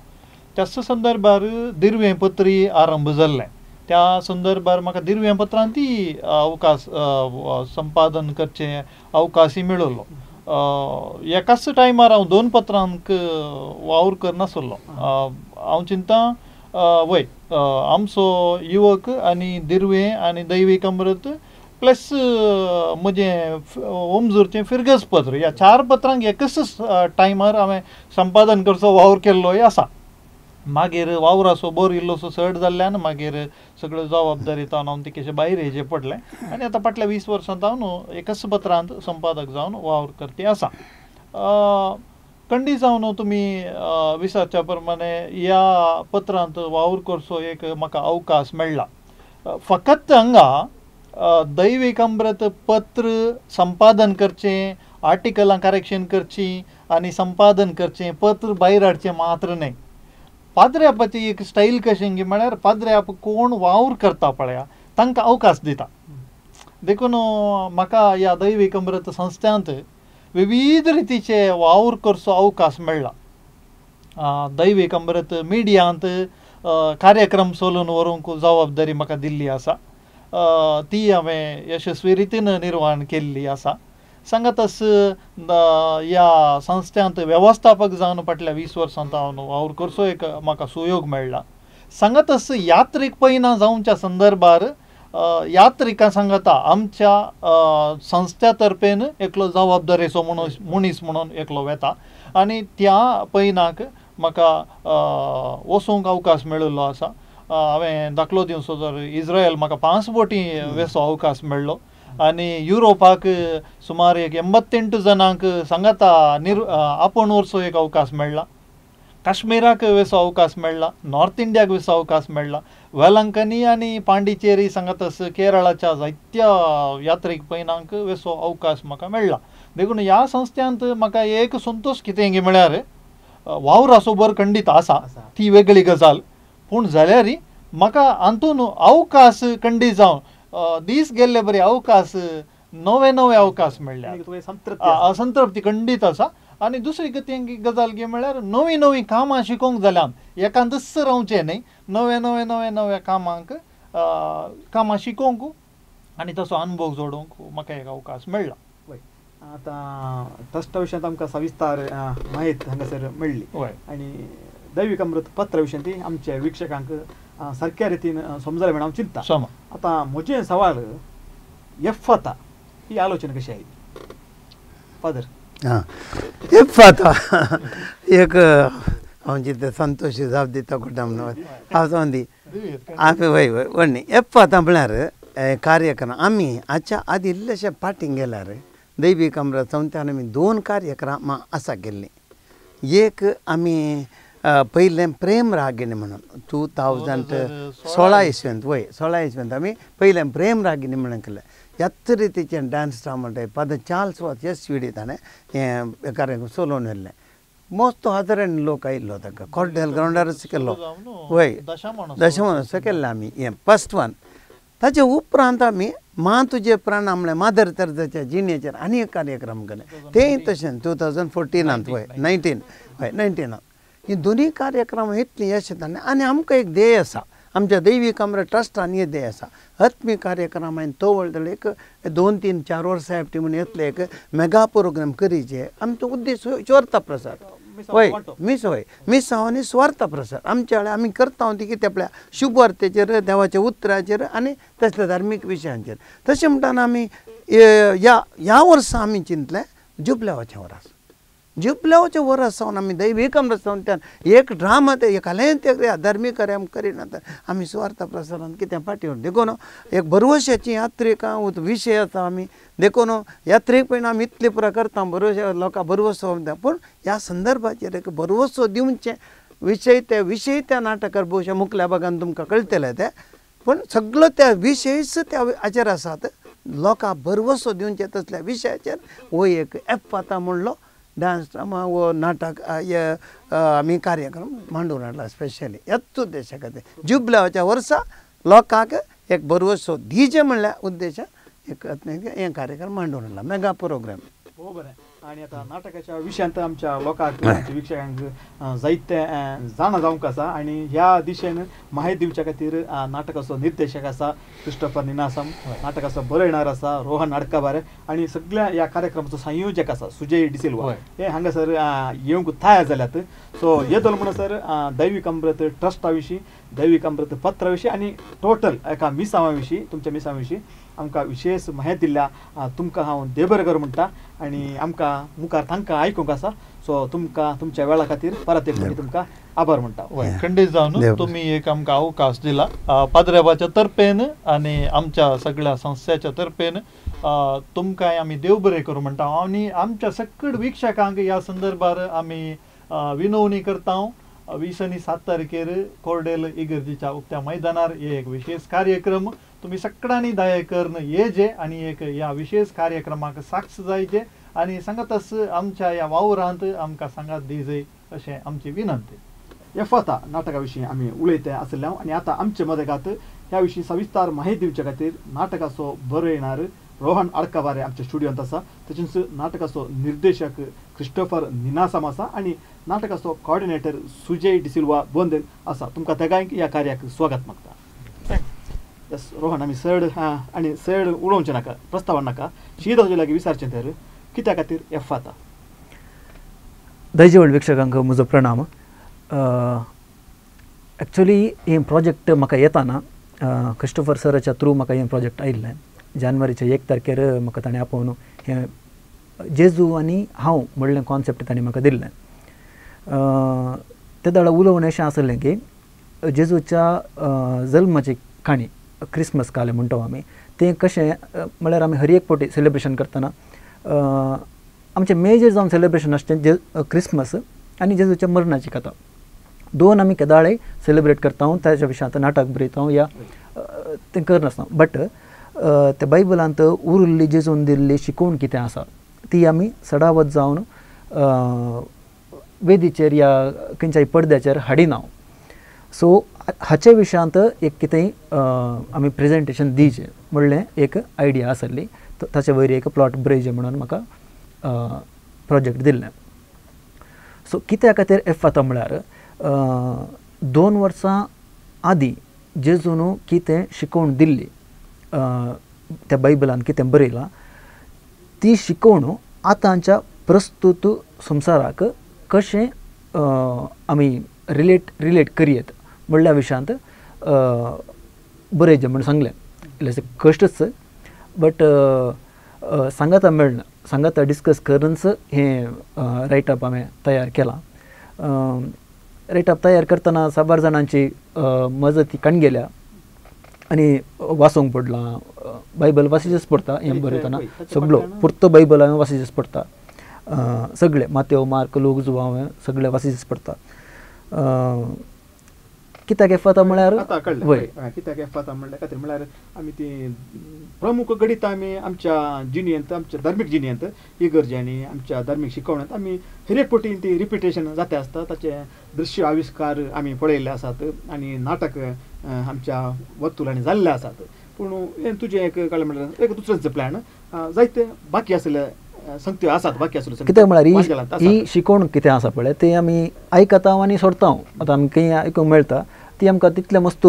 E: त्याच संदर्भार दिर्वें पत्री आरंभ जाल्लें, त्या संदर्भार म्हाका दिर्वें पत्रांतय अवकाश संपादन करचें अवकाशय मेळिल्लो. एकाच टायमार हांव 2 पत्रांक वावर करनासलो. हांव चिंता वय आमचो युवक आनी दिर्वें आनी दैवीक अमृत प्लस म्हजें ओमजूरचें फिरगज पत्र ह्या 4 पत्रांक एकच टायमार हांवें संपादन करचो वावर केल्लोय आसा. मागीर वावराचो बोर इल्लोसो चड जाल्ल्यान मागीर सगळ्यो जबाबदारी तावन हांव तिकेशे भायर येचें पडलें आनी आतां फाटल्या 20 वर्सां जावन एकच पत्रांत संपादक जावन वावर करती आसा. कंडी जावन तुमी विचारच्या प्रमाणे ह्या पत्रांत वावर करचो एक म्हाका अवकाश मेळ्ळा. फकत हांगा दैवीक अमृत पत्र संपादन करचें, आर्टिकलां करेक्शन करचीं आनी संपादन करचें, पत्र भायर हाडचें मात्र न्हय. पाद्र्यापाची एक स्टायल कशें म्हळ्यार पाद्र्याप कोण वावर करता पळया तांकां अवकाश दिता. देखून म्हाका ह्या दैवीक अमृत संस्थांत विविध रितीचे वावर करचो अवकाश मेळ्ळा. दैवीक अमृत मिडियांत कार्यक्रम चलोवन व्हरूंक जबाबदारी म्हाका दिल्ली आसा, ती हांवें यशस्वी रितीन निर्वाहण केल्ली आसा. सांगातच ह्या संस्थांत वेवस्थापक जावन फाटल्या 20 वर्सांत हांव वावर करचो एक म्हाका सुयोग मेळ्ळा. सांगातच यात्रीक पयना जावच्या संदर्भार यात्रिकां सांगता आमच्या संस्थ्या तर्फेन एकलो जबाबदारेचो मनीस म्हणून एकलो वेता आनी त्या पयनाक म्हाका वचूंक अवकाश मेळिल्लो आसा. हांवें दाखलो दिवचो जर इस्रायल म्हाका 5 बोटी वेचो अवकाश मेळ्ळो आनी युरोपाक सुमार एक 88 जाणांक सांगाता आपोवन व्हरचो एक अवकाश मेळ्ळा, काश्मीराक वेचो अवकाश मेळ्ळा, नॉर्थ इंडियाक वेचो अवकाश मेळ्ळा, वेलंकनी आनी पांडिचेरी सांगातच केरळाच्या जायत्या यात्रीक पयनांक वेचो अवकाश म्हाका मेळ्ळा. देखून ह्या संस्थांत म्हाका एक संतोश कितें म्हळ्यार वावराचो बर खंडीत आसा ती वेगळी गजाल, पूण जाल्यार म्हाका हातून अवकाश खंडीत जावन दीस गेल्ले बरे अवकाश नवे नवे अवकाश मेळ्ळ्या, संतृप्ती खंडीत आसा. आनी दुसरी गती गजाल की म्हळ्यार नवीं नवीं कामां शिकोवंक जाल्यान एकांतच रावचें न्हय, नवे नवे नवे नव्या कामांक कामां शिकोवंक आनी तसो अनुभव जोडूंक म्हाका एक अवकाश मेळ्ळा.
C: आतां ट्रस्टा विशयांत आमकां सविस्तार म्हायती हांगासर मेळ्ळी आनी दैवीक अमृत पत्र विशयांत ती आमच्या वीक्षकांक सारक्या रितीन समजलें म्हण हांव चिंता. आतां म्हजें सवाल एफाता ही आलोचना कशी आयली फादर?
D: हां, एफाता एक हांव जितें संतोश जाप दिता कोटा म्हणून हांव जावन दी आमी वय वय व्हडली एफाता म्हळ्यार कार्यक्रम आमी हाच्या आदी इल्लेशे फाटीं गेल्यार दैवीक अमृत संस्थान आमी 2 कार्यक्रमां आसा केल्लीं. एक आमी पयलें प्रेम रागिणी म्हणून 2016 इसवेंत वय 16 इसवेंत आमी पयलें प्रेम रागिणी म्हणून केलें. ह्याच रितीचें dance drama type father Charles Vaz S V D ताणें हें कार्यक्रम चलोवन व्हेल्लें. मस्त हजारांनी लोक आयिल्लो ताका कॉर्डेल ग्रावंडारच केल्लो वय दशमोनोत्सव केल्लें आमी हें फर्स्ट वन. ताचे उपरांत आमी मां तुजे प्राणा म्हणल्यार मादर तेरेजाच्या जिणेचेर आनी एक कार्यक्रम केले तेंय तशें 2014 वय 19 हय 19 ही दोनूय कार्यक्रम इतली यश येता. आनी आमकां एक ध्येय आसा आमच्या दैवीक अमृत ट्रस्टान एक ध्येय आसा आत्मीक कार्यक्रमान तवळ एक 2-3-4 वर्सां एकटी म्हूण येतले एक मेगा प्रोग्राम करीचे आमचो उद्देश सुवार्थ प्रसार हय मिस हय मिसांव आनी सुवार्थ प्रसार आमच्या वेळार आमी करता ती कितें आपल्या शुभवार्तेचेर देवाच्या उतराचेर आनी तसल्या धार्मीक विशयांचेर. तशें म्हणटना आमी ह्या ह्या वर्सा आमी चिंतलें जुबल्यावाचें वर्स जुबल्यावाचें वर्स सावन आमी दैवीक अमृत सावन एक ड्रामा ते एकालें ते धार्मीक कार्य आमी करिना तर आमी सुवार्थ प्रसारान कितें फाटीं उरता. देखून एक भरवश्याची यात्रीक विशय आसा आमी देखून यात्रेक पळोवन आमी इतले पुरो करता भरवशे लोकां भरवसो दिता पूण ह्या संदर्भाचेर एक भरवसो दिवचें विशय ते विशय त्या नाटकार भोवशा मुखल्या भागान तुमकां कळटलें तें पूण सगळो त्या विशयच त्या हाचेर आसात लोकां भरवसो दिवचें तसल्या विशयाचेर हो एक एफ आतां म्हणलो डांस ड्रामा वो नाटक आमी कार्यक्रम मांडून हाडला स्पेशली ह्याच उद्देशा खातीर जुबल्यावाच्या वर्सा लोकांक एक भरवसो दिवचें म्हणल्यार उद्देशान एक हे कार्यक्रम मांडून हाडला मेगा प्रोग्राम.
C: हो बरें. आनी आतां नाटकाच्या विशयांत आमच्या लोकांक आमच्या वीक्षकांक जायते जाणा जावंक आसा आनी ह्या दिशेन माहिती दिवच्या खातीर नाटकाचो निर्देशक आसा क्रिस्टोफर निनासम, नाटकाचो बरयणार आसा रोहन अडकाबारे आनी सगळ्या ह्या कार्यक्रमाचो संयोजक आसा सुजय डिसिल्वा हे हांगासर येवंक तयार जाल्यात. सो येतलो म्हणसर दैवीक अमृत ट्रस्टा विशीं, दैवीक अमृत पत्रा विशीं आनी टोटल एका मिसांवा विशीं तुमच्या मिसांवा विशीं आमकां विशेष माहिती दिल्या तुमकां हांव देबरकर म्हणटा आनी आमकां मुखार तांकां आयकूंक आसा. सो तुमकां तुमच्या वेळा खातीर परत एक फावटी तुमकां आभार म्हणटा.
E: खंडीत जावन तुमी एक आमकां अवकाश दिला पाद्रेबाच्या तर्फेन आनी आमच्या सगळ्या संस्थेच्या तर्फेन तुमकां आमी देव बरें करूं म्हणटा आनी आमच्या सगळ वीक्षकांक ह्या संदर्भार आमी विनवणी करता. 20 आनी 7 तारखेर कोर्डेल इगर्जीच्या उक्त्या मैदानार एक विशेष कार्यक्रम तुमी सगळ्यांनी दया करून येजे आनी एक ह्या विशेष कार्यक्रमाक साक्ष जायचे आनी सांगतच आमच्या ह्या वावरांत आमकां सांगात दिजय अशें आमची विनंती.
C: एफाता नाटका विशीं आमी उलयते आसले आनी आतां आमचे मदगात ह्या विशीं सविस्तर माहिती दिवचे खातीर नाटकाचो बरयणार रोहन अडकाबारे आमच्या स्टुडियोंत आसा, तशेंच नाटकाचो निर्देशक क्रिस्टोफर निनासम आसा आनी नाटकाचो कॉर्डिनेटर सुजय डिसिल्वा बोंदेल आसा. तुमकां तेगांक ह्या कार्याक स्वागत मागता. यस रोहन, आमी चड आनी चड उलोवचें नाका, प्रस्तावन नाका, शीत तुजे लागीं विचारचें तर कित्या खातीर एफाता?
F: दैजवळ वीक्षकांक म्हजो प्रणाम. एक्चुअली हें प्रोजेक्ट म्हाका येताना क्रिस्टोफर सराच्या थ्रू म्हाका हें प्रोजेक्ट आयिल्लें. जानेवारीच्या 1 तारखेर म्हाका ताणें आपोवन हें जेजू आनी हांव म्हणलें कॉन्सेप्ट ताणें म्हाका दिल्लें. ते दाडा उलोवणें अशें आसलें की जेजूच्या जल्माची काणी क्रिसमस काले म्हणटा आमी तें कशें म्हळ्यार आमी हर एक फावटी सेलिब्रेशन करतना आमचें मेजर जावन सेलिब्रेशन आसचें जे क्रिसमस आनी जेजूच्या मरणाची कथा दोन आमी केदाळे सेलिब्रेट करता, ताच्या विशयांत नाटक बरयता या तें करनासता. बट त्या बायबलांत उरिल्ली जेजून दिल्ली शिकवण कितें आसा ती आमी सडावत जावन वेदीचेर या खंयच्याय पडद्याचेर हाडिना. सो हाचे विशयांत एक कितेंय आमी प्रेजेंटेशन दिवचें म्हणलें एक आयडिया आसली, ताचे वयर एक प्लॉट बरयचें म्हणून म्हाका प्रोजेक्ट दिल्लें. सो कित्या खातीर एफाता म्हळ्यार 2 वर्सां आदीं जेजून कितें शिकवण दिल्ली त्या बायबलान कितें बरयलां ती शिकवण आतांच्या प्रस्तूत संवसाराक कशें आमी रिलेट करयेत म्हणल्या विशयांत बरयचें म्हूण सांगलें. इल्लेशें कश्टच बट सांगाता मेळना, सांगाता डिस्कस करूनच हें रायटअप हांवें तयार केलां. रायटअप तयार करतना साबार जाणांची मजत कणगेल्या आनी वाचूंक पडलां. बायबल वाचीचेंच पडटा हें बरयतना, सगळो पुर्तो बायबल हांवें वाचीचेंच पडटा, सगळे मातेव मार्क लूक जुवांव हांवें सगळे वाचीचेंच पडटा. कित्याक एफाता म्हळ्यार
C: आतां कळ्ळें कित्याक एफाता म्हणल्यार खातीर म्हळ्यार आमी ती प्रमुख घडितां आमी आमच्या जिणेंत, आमच्या धार्मीक जिणेंत, इगर्जांनी आमच्या धार्मीक शिकवण्यांत आमी हर एक पटी ती रिपिटेशन जाता आसता. ताचे दृश्य आविश्कार आमी पळयल्ले आसात आनी नाटक आमच्या वर्तुलांनी जाल्ले आसात. पूण हें तुजें एक कळ्ळें म्हळ्यार एक दुसरेंच प्लॅन जायते बाकी आसले संगत्यो आसात, बाकी आसल्यो
F: कित्याक म्हळ्यार ही शिकवण कितें आसा पळय तें आमी आयकता आनी सोडता. आतां आमकां खंय आयकूंक मेळटा ती आमकां तितलें मस्त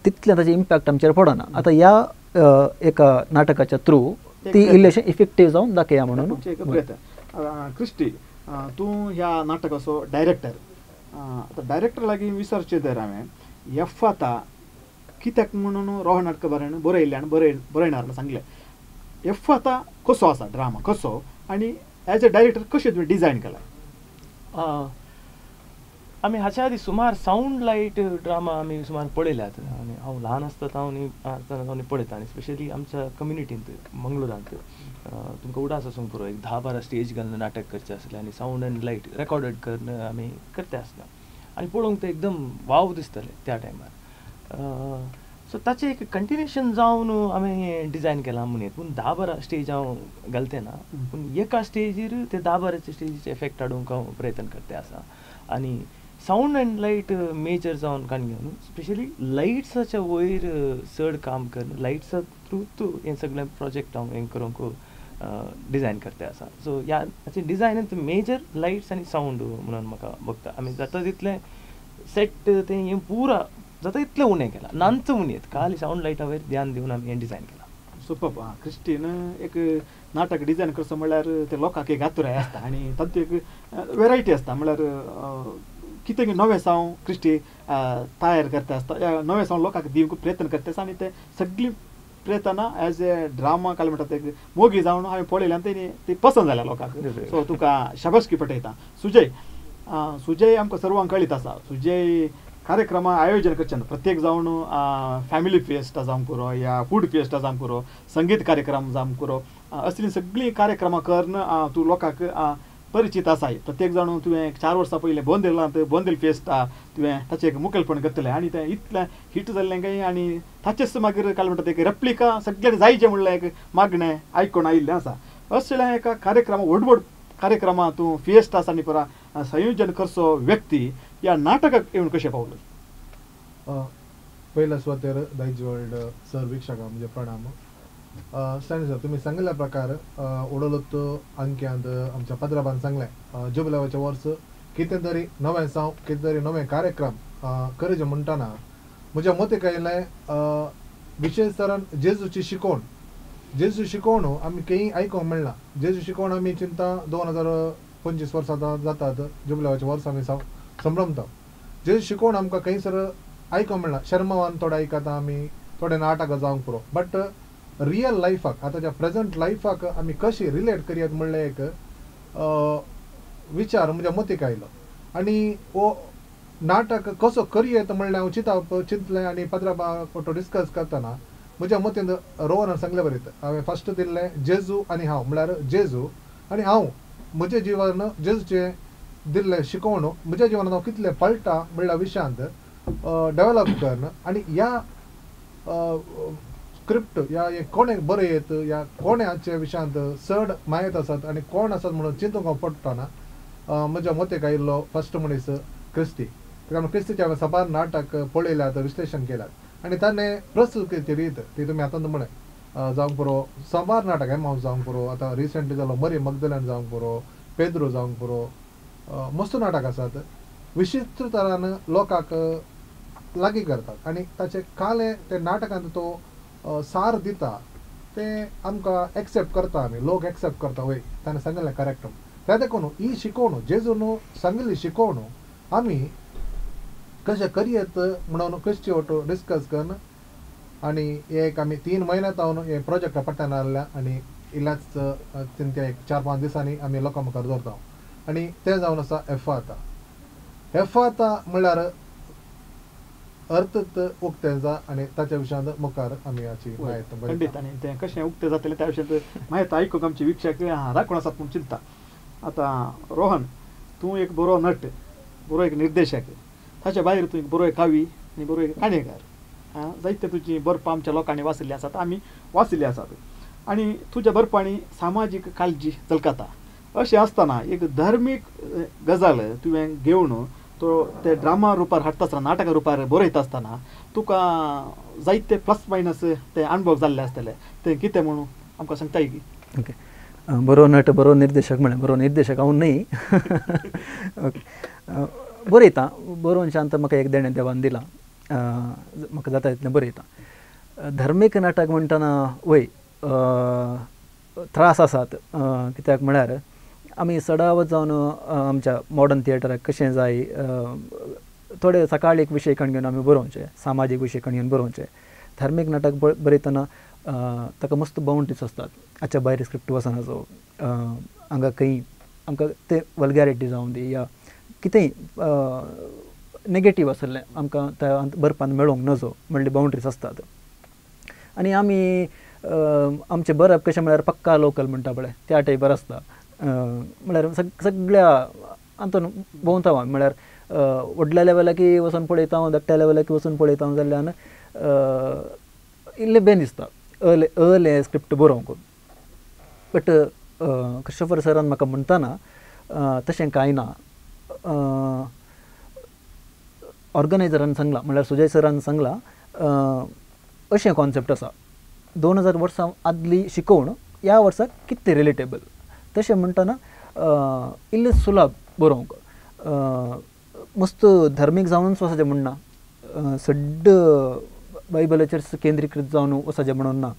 F: तितलें ताचें इम्पॅक्ट आमचेर पडना. आतां ह्या एका नाटकाच्या थ्रू ती इल्लेशें इफेक्टीव जावन दाखया म्हणून.
C: क्रिस्टी, तूं ह्या नाटकाचो डायरेक्टर. आतां डायरेक्टर लागीं विचारचें तर हांवें एफाता कित्याक म्हणून रोहन नाटकबारान बरयल्लें आनी बरयणार म्हण सांगलें. एफाता कसो आसा ड्रामा कसो आनी एज अ डायरेक्टर कशें तुवें डिजायन केला?
G: आमी हाच्या आदी सुमार सावंड लायट ड्रामा आमी सुमार पळयल्यात आनी हांव ल्हान आसता तावन पळयता आनी स्पेशली आमच्या कम्युनिटींत मंगळुरांत तुमकां उडास आसूंक पुरो एक 10-12 स्टेज घालून नाटक करचें आसलें आनी सावंड आनी लायट रेकॉर्डेड करून आमी करता आसता आनी पळोवंक तें एकदम वाव दिसतालें त्या टायमार. सो ताचें एक कंटिन्युएशन जावन हांवें हें डिजायन केलां म्हणून. पूण 10-12 स्टेज हांव घालते ना, पूण एका स्टेजीर ते 10-12 स्टेजीचे एफेक्ट हाडूंक हांव प्रयत्न करते आसा. आनी सावंड अँड लायट मेजर जावन काण घेवन स्पेशली लायट्साच्या वयर चड काम करून लायट्सा थ्रू तूं हें सगळें प्रोजेक्ट हांव हें करूंक डिजायन करते आसा. सो ह्या हाचे डिजायनांत मेजर लायट्स आनी सावंड म्हणून म्हाका बघता. आमी जाता तितलें सेट तें हें पुरा जाता तितलें उणें केलां, नांच म्हणयेत खाली सावंड लायटा वयर ध्यान दिवन आमी हें डिजायन केलां.
C: सुपर. क्रिस्टीन एक नाटक डिजायन करचो म्हणल्यार ते लोकांक एक आतुराय आसता आनी तातूंत एक वेरायटी आसता. म्हणल्यार कितें नवें साव क्रिस्टी तयार करता आसता, नवें साव लोकांक दिवंक प्रयत्न करता आसता आनी ते सगळीं प्रयत्नां एज ए ड्रामा काल म्हणटा ते मोगी जावन हांवें पळयलें आनी तेणी ती पसंत जाल्या लोकांक. सो तुका शाबासकी पटयता. सुजय, सुजय आमकां सर्वांक कळीत आसा. सुजय कार्यक्रमा आयोजन करचें प्रत्येक जावन फॅमिली फिएस्टा जावंक पुरो या फूड फिएस्टा जावंक पुरो, संगीत कार्यक्रम जावंक पुरो, असलीं सगळीं कार्यक्रमां करून तूं लोकांक परिचित आसाय. प्रत्येक जाण तुवें 4 वर्सां पयलें बोंदेलांत बोंदेल फिएस्टा तुवें ताचें एक मुखेलपण घेतलें आनी तें इतलें हिट जाल्लें काय आनी ताचेच मागीर काल म्हणटा एक रेप्लिका सगळ्यांनी जायचें म्हणलें एक मागणें आयकून आयिल्लें आसा. असल्या एका कार्यक्रमा व्हड व्हड कार्यक्रमा तूं फिएस्टास आनी पुरा संयोजन करचो व्यक्ती ह्या नाटकाक येवन कशें पावलो?
H: पयल्या सुवातेर दायज वर्ल्ड सर वीक्षकां म्हणजे प्रणाम. स्टॅनली सर, तुमी सांगिल्ल्या प्रकार उडोलत अंक्यांत आमच्या पद्राबान सांगलें जुबलेवाचें वर्स कितें तरी नवें साव कितें तरी नवें कार्यक्रम करचें म्हणटना म्हज्या मतीक आयलें विशेश तरान जेजूची शिकवण. जेजू शिकवण आमी खंय आयकूंक मेळना. जेजू शिकवण आमी चिंता 2025 वर्सां जातात जुबलेवाचें वर्स आमी संभ्रमता. जेजू शिकवण आमकां खंयसर आयकूंक मेळना. शर्मावान थोडे आयकता आमी, थोडे नाटकां जावंक पुरो, बट रियल लायफाक आतांच्या प्रेजंट लायफाक आमी कशी रिलेट करयात म्हणलें एक विचार म्हज्या मतीक आयलो आनी हो नाटक कसो करयेत म्हणलें हांव चिंतप चिंतलें आनी पत्राबा फोटो डिस्कस करतना म्हज्या मतीन रोहनान सांगले बरें हांवें फर्स्ट दिल्लें जेजू आनी हांव, म्हळ्यार जेजू आनी हांव म्हजें जिवन जेजूचें दिल्लें शिकवण म्हज्या जिवनांत हांव कितलें पळटा म्हणल्या विशयांत डेवलप करून आनी ह्या स्क्रिप्ट ह्या हें कोणें बरयत ह्या कोणें हाचे विशयांत चड म्हायत आसात आनी कोण आसात म्हणून चिंतूंक हांव पडटना म्हज्या मतीक आयिल्लो फर्स्ट मनीस क्रिस्ती. कारण क्रिस्तीचे हांवें साबार नाटक पळयल्यात, विश्लेशण केल्यात आनी ताणें प्रस्तूत केली रीत ती तुमी आतां म्हणलें जावंक पुरो साबार नाटक एमाव जावंक पुरो, आतां रिसंटली जालो मरी मगदल्यान जावंक पुरो, पेद्रो जावंक पुरो, मस्त नाटक आसात. विशिश्ट तरान लोकांक लागीं करतात आनी ताचे काले ते नाटकांत तो सार दिता तें आमकां एक्सेप्ट करता, आमी लोक एक्सेप्ट करता वय ताणें सांगिल्लें करेक्ट. त्या देखून ही शिकवण जेजून सांगिल्ली शिकवण आमी कशें करयेत म्हणून क्रिस्ती ओटो डिस्कस करून आनी एक आमी 3 म्हयन्या जावन हे प्रोजेक्ट पट्ट्यान आसल्या आनी इल्ल्याच ते एक 4-5 दिसांनी आमी लोकां मुखार दवरता आनी तें जावन आसा एफाता. एफाता म्हणल्यार अर्थात उक्तें जा आनी ताच्या विशयांत मुखार आमी हाची म्हायती
C: खंडीत आनी तें कशें उक्तें जातलें त्या विशयांत म्हायती आयकूंक आमचे वीक्षक राखून आसात म्हूण चिंता. आतां रोहन, तूं एक बरो नट, बरो एक निर्देशक, ताच्या भायर तूं एक बरो एक कवी आनी बरो एक काणयेकार. जायते तुजी बरपां आमच्या लोकांनी वाचिल्लीं आसात, आमी वाचिल्लीं आसात आनी तुज्या बरपांनी सामाजीक काळजी झलकता. अशें आसतना एक धार्मीक गजाल तुवें घेवन तो ते ड्रामा रुपार हाडटा आसतना, नाटका रुपार बरयता आसतना तुका जायते प्लस मायनस ते अणभव जाल्ले आसतले, ते कितें म्हणून आमकां सांगताय की?
F: ओके, बरो नट बरो निर्देशक म्हळें, बरो निर्देशक हांव न्हय. ओके, बरयता, बरोवन शांत म्हाका एक देणें देवान दिलां, म्हाका जाता तितलें बरयता. धर्मीक नाटक म्हणटना वय त्रास आसात, कित्याक म्हळ्यार आमी सदांच जावन आमच्या मॉडर्न थिएटराक कशें जाय थोडे सकाळीक विशय कण घेवन आमी बरोवचें, सामाजीक विशय कण घेवन बरोवचें. धार्मीक नाटक बरयतना ताका मस्त बाउंड्रीज आसतात, हाच्या भायर स्क्रिप्ट वचना, जो हांगा खंय आमकां तें वल्गॅरिटी जावं दी या कितेंय नेगेटीव आसलें आमकां त्या बरपान मेळोवंक नजो म्हणले बाउंड्रीज आसतात. आनी आमी आमचें बरप कशें म्हळ्यार पक्का लोकल म्हणटा पळय त्या टायपार आसता, म्हळ्यार सगळ्या हातून भोंवता हांव, म्हळ्यार व्हडल्या लेवलाकी वचून पळयता हांव, धाकट्या लेवलाकी वचून पळयता हांव, जाल्ल्यान इल्लें बेन दिसता अले अले स्क्रिप्ट बरोवंक. बट क्रिस्टोफर सरान म्हाका म्हणटना तशें कांय ना, ऑर्गनायजरान सांगलां, म्हळ्यार सुजय सरान सांगलां अशें कॉन्सेप्ट आसा, 2000 वर्सां आदली शिकोवण ह्या वर्साक कितें रिलेटेबल, तशें म्हणटना इल्लें सुलभ बरोवंक, मस्त धार्मीक जावनूच वचचें म्हूण ना, सड्ड बायबलाचेर केंद्रीकृत जावन वचचें म्हणून ना.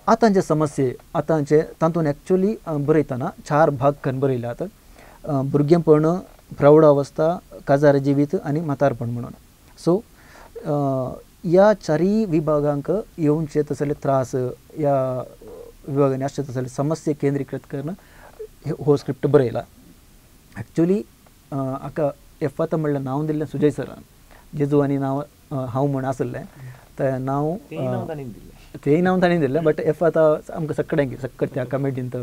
F: आतांचे समस्ये आतांचे तातूंत एक्चुअली बरयतना 4 भाग करून बरयल्यात, भुरगेंपण, प्रौढ अवस्था, काजार जिवीत आनी म्हातारपण म्हणून. सो ह्या चारूय विभागांक येवचे तसले त्रास, ह्या विभागांनी आसचे तसले समस्ये केंद्रीकृत करून हो स्क्रिप्ट बरयला. एक्चुअली हाका एफाता म्हणलें नांव दिल्लें सुजय सरान, जेजू आनी नांव हांव म्हूण आसलें तें नांव तेंय नांव तांणी दिल्लें, बट एफाता आमकां सगळ्यांक सक्कट त्या कमिटींत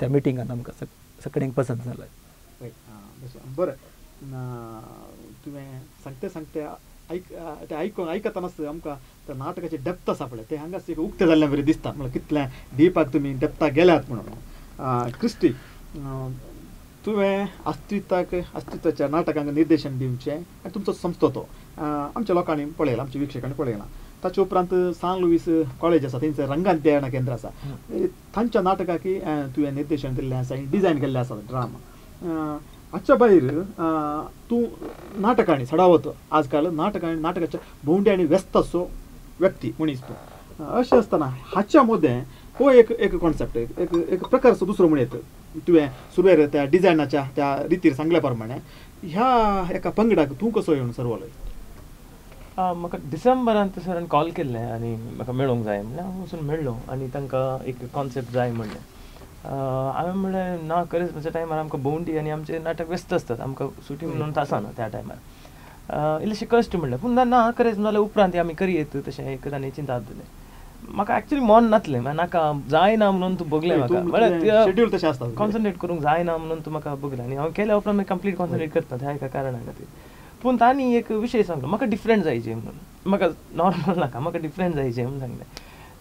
F: त्या मिटिंगान आमकां सगळ्यांक पसंत जालें.
C: बरें, तुवें सांगते सांगते ते आयकून आयकतनाच आमकां त्या नाटकाचे डेप्थ आसा पळय तें हांगाच एक उक्तें जाल्लें बरें दिसता, म्हणल्यार कितलें डीपाक तुमी डेप्थाक गेल्यात म्हणून. क्रिस्टी, तुवें अस्तित्वाक अस्तित्वाच्या नाटकांक निर्देशन दिवचें आनी तुमचो संस्थो तो आमच्या लोकांनी पळयला, आमच्या विक्षकांनी पळयला. ताचे उपरांत सान लुईस कॉलेज आसा, थंयसर रंगाध्ययन केंद्र आसा, तांच्या नाटकाक तुवें निर्देशन दिल्लें आसा, डिजायन केल्लें आसा ड्रामा. हाच्या भायर तूं नाटकांनी सडावत आजकाल नाटकांनी नाटकाच्या भोंवड्यांनी व्यस्त असो व्यक्ती मनीस तूं. अशें आसतना हाच्या मदें हो एक एक कॉन्सेप्ट, एक एक प्रकारचो दुसरो म्हणयत तुवें सुरवेर त्या डिजायनाच्या त्या रितीर सांगल्या प्रमाणे ह्या एका पंगडाक तूं कसो येवन सरवलो?
G: म्हाका डिसेंबरांत सरान कॉल केल्लें आनी म्हाका मेळोंक जाय म्हणलें, हांव वचून मेळ्ळो आनी तांकां एक कॉन्सेप्ट जाय म्हणलें. हांवें म्हणलें ना, क्रिसमसाच्या टायमार आमकां भोंवडी आनी आमचें नाटक व्यस्त आसतात, आमकां सुटी म्हणून आसना त्या टायमार, इल्लेशें कश्ट म्हणलें. पूण ना ना क्रिसमस जाल्या उपरांत आमी करयेत तशें एक तांणी चिंता दिलें. म्हाका एक्चुअली मन नासलें, नाका जायना म्हणून तूं बगलें म्हाका, म्हळ्यार कॉन्सन्ट्रेट करूंक जायना म्हणून तूं म्हाका बगलें आनी हांव केल्या उपरांत मागीर कंप्लीट कॉन्सन्ट्रेट करता त्या एका कारणा खातीर. पूण तांणी एक विशय सांगलो म्हाका डिफरंट जायचे म्हणून, म्हाका नॉर्मल नाका, म्हाका डिफरंट जायचे म्हणून सांगलें.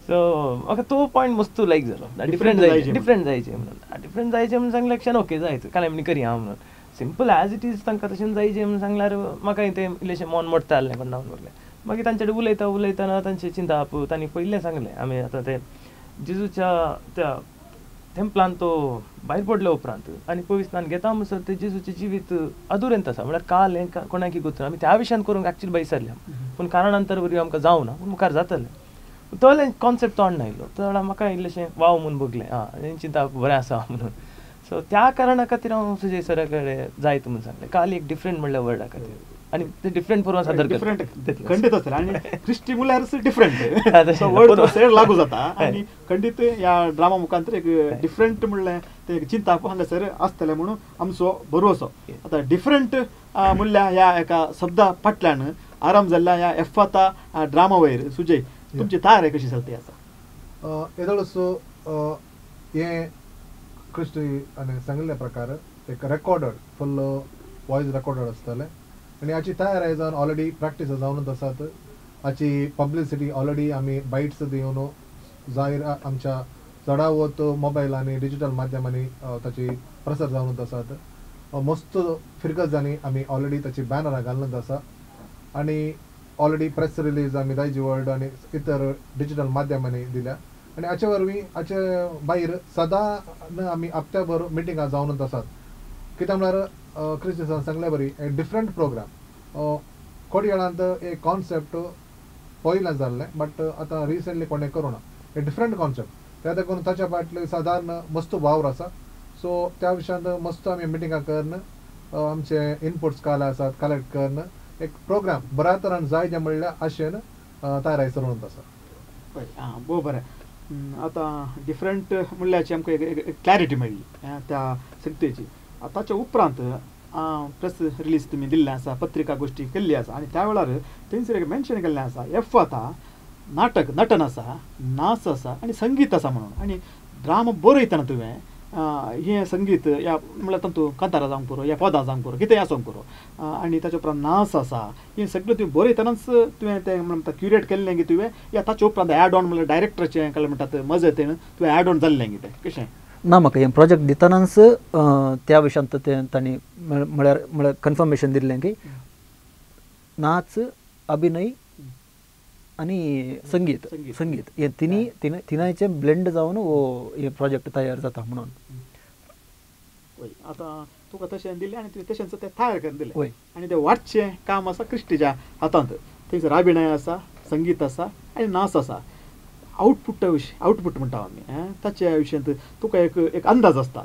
G: सो म्हाका तो पॉयंट मस्त लायक जालो, डिफरंट जायचे, डिफरंट जायचे म्हणून, डिफरंट जायचे म्हणून सांगलें क्षण ओके जायत कांय म्हणी करी हांव म्हणून. सिंपल एज it is तांकां तशें जायचे म्हणून सांगल्यार म्हाका तें इल्लेशें मन मोडटा जालें पण हांव बगलें. मागीर तांचे कडेन उलयता उलयतना तांचें चिंताप तांणी पयलें सांगलें, आमी आतां ते जेजूच्या त्या तेंपलान तो भायर पडल्या उपरांत आनी पवित्र स्नान घेता म्हणसर तें जेजूचें जिवीत अदुरेंत आसा, म्हळ्यार काल हें कोणाकी गोत्र आमी त्या विशयान करूंक एक्चुअली भायर सरल्या, पूण कारणांतर वरवीं आमकां जावना, पूण मुखार जातलें. तोलें कॉन्सेप्ट तोंड आयलो तो म्हाका इल्लेशें वाव म्हूण बगलें, आं चिंता बरें आसा म्हणून. सो त्या कारणा खातीर हांव सुजय सरा कडेन जायत म्हूण सांगलें, काल एक डिफरंट म्हणल्यार वर्डा खातीर आनी ते डिफरंट बरोवन सादर
C: डिफरंट खंडीत आसतलें आनी क्रिस्टी म्हणल्यार डिफरंट वर्ड सर लागू जाता आनी खंडीत ह्या ड्रामा मुखांतर एक डिफरंट म्हणलें तें एक चिंताप हांगासर आसतलें म्हणून आमचो भरवसो. आतां डिफरंट म्हणल्यार ह्या एका शब्दा फाटल्यान आराम जाल्ल्या ह्या एफाता ड्रामा वयर सुजय तुमची तयारी कशी चलती आसा?
H: येदोळसो हें क्रिस्टी आनी सांगिल्ल्या प्रकार एक रेकॉर्डड फुल्ल वॉयस रेकॉर्डेड आसतलें आनी हाची तयारी जावन ऑलरेडी प्रॅक्टीस जावनूच आसात. हाची पब्लिसिटी ऑलरेडी आमी बायट्स दिवन जाहीर आमच्या चडावत मोबायल आनी डिजिटल माध्यमांनी ताची प्रसार जावनूच आसात. मस्त फिरगजांनी आमी ऑलरेडी ताची बॅनरां घालूनच आसा आनी ऑलरेडी प्रेस रिलीज आमी दायजी वर्ल्ड आनी इतर डिजिटल माध्यमांनी दिल्या आनी हाचे वरवीं हाचे भायर सदां आमी हप्त्याभर मिटिंगां जावनूच आसात. कित्याक म्हळ्यार क्रिस्तीसान सांगल्या बरी एक डिफरंट प्रोग्राम कोडयाळांत एक कॉन्सेप्ट पयलें जाल्लें बट आतां रिसंटली कोणें करूं ना एक डिफरंट कॉन्सेप्ट त्या देखून ताच्या फाटले सादारण मस्त वावर आसा. सो त्या विशयांत मस्त आमी मिटिंगां करून आमचे इनपुट्स काल आसात कलेक्ट करून एक प्रोग्राम बऱ्या तरान जाय जें म्हणल्यार आशेन तयारी चलोवन आसा.
C: पळय आं बो बरें. आतां डिफरंट म्हणल्याची आमकां एक क्लॅरिटी मेळ्ळी त्या शक्तेची. ताच्या उपरांत प्रेस रिलीज तुमी दिल्लें आसा, पत्रिका गोश्टी केल्ली आसा आनी त्या वेळार थंयसर एक मेन्शन केल्लें आसा एफ आतां नाटक नटन आसा, नाच आसा आनी संगीत आसा म्हणून. आनी ड्रामा बरयतना तुवें हें संगीत या म्हणल्यार तातूंत कांतारां जावंक पुरो या पदां जावंक पुरो कितेंय आसूंक पुरो आनी ताच्या उपरांत नाच आसा हें सगळें तुवें बरयतनाच तुवें तें म्हणटा क्युरेट केल्लें की तुवें या ताच्या उपरांत एड ऑन म्हणल्यार डायरेक्टराचें काय म्हणटात मजतीन तुवें एड ऑन जाल्लें कितें कशें?
F: ना, म्हाका हें प्रोजेक्ट दितनाच त्या विशयांत तें तांणी म्हळ्यार म्हळ्यार कन्फर्मेशन दिल्लें की नाच, अभिनय आनी संगीत संगीत हे तिनी तिनायचें ब्लेंड जावन हो हे प्रोजेक्ट तयार जाता म्हणून.
C: आतां तुका तशें दिलें आनी तुवें तशेंच तें तयार करून दिलें आनी तें वाटचें काम आसा क्रिस्टीच्या हातांत. थंयसर अभिनय आसा, संगीत आसा आनी नाच आसा. आउटपुटा विशीं आउटपुट म्हणटा आमी ताच्या विशयांत तुका एक एक अंदाज आसता,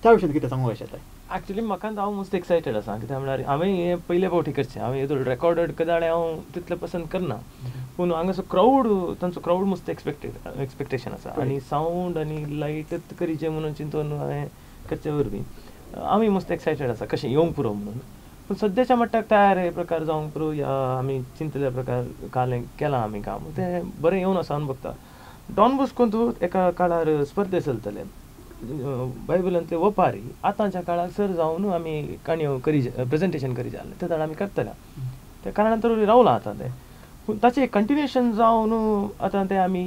C: त्या विशयांत कितें सांगूंक शकता?
G: एक्चुली म्हाका हांव मस्त एक्सायटेड आसा कित्याक म्हळ्यार हांवें हें पयले फावटी करचें. हांवें येदोळ रेकॉर्डेड कदाळे हांव तितलें पसंत करना पूण हांगासो क्रावड तांचो क्रावड मस्त एक्सपेक्टेशन आसा आनी सावंड आनी लायट करीचें म्हणून चिंतून हांवें करचे वरवीं आमी मस्त एक्सायटेड आसा कशें येवंक पुरो म्हणून. पूण सद्याच्या मट्टाक तयार हे प्रकार जावंक पुरो या आमी चिंतल्या प्रकार काल केलां आमी काम तें बरें येवन आसा बघता. डॉन बॉस्कोंतू एका काळार स्पर्धे चलतले बायबलांतले वपारी आतांच्या काळाक सर जावन आमी काणयो करी प्रेजेंटेशन करी जालें ते आमी करतले त्या कारणान तर रावलां आतां तें पूण ताचें कंटिन्युएशन जावन आतां तें आमी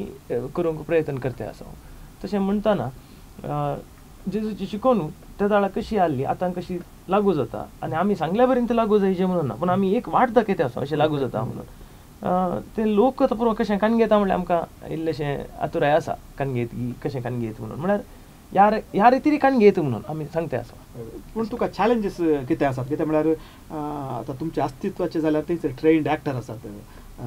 G: करूंक प्रयत्न करते आसा. तशें म्हणटना जेजूची शिकोवन त्या काळार कशी आहली आतां कशी लागू जाता आनी आमी सांगल्या पर्यंत लागू जायचे म्हणून ना पूण आमी एक वाट दाखयता आसा अशें लागू जाता म्हणून ते लोक आतां पुरो कशें कान घेता म्हणल्यार आमकां इल्लेशें आतुराय आसा कान घेत कशें कान घेत म्हणून म्हळ्यार ह्या रितीन कान घेत म्हणून आमी सांगते आसा.
C: पूण तुका चॅलेंजीस कितें आसात? कितें म्हळ्यार आतां तुमच्या अस्तित्वाचें जाल्यार थंयसर ट्रेन्ड एक्टर आसात,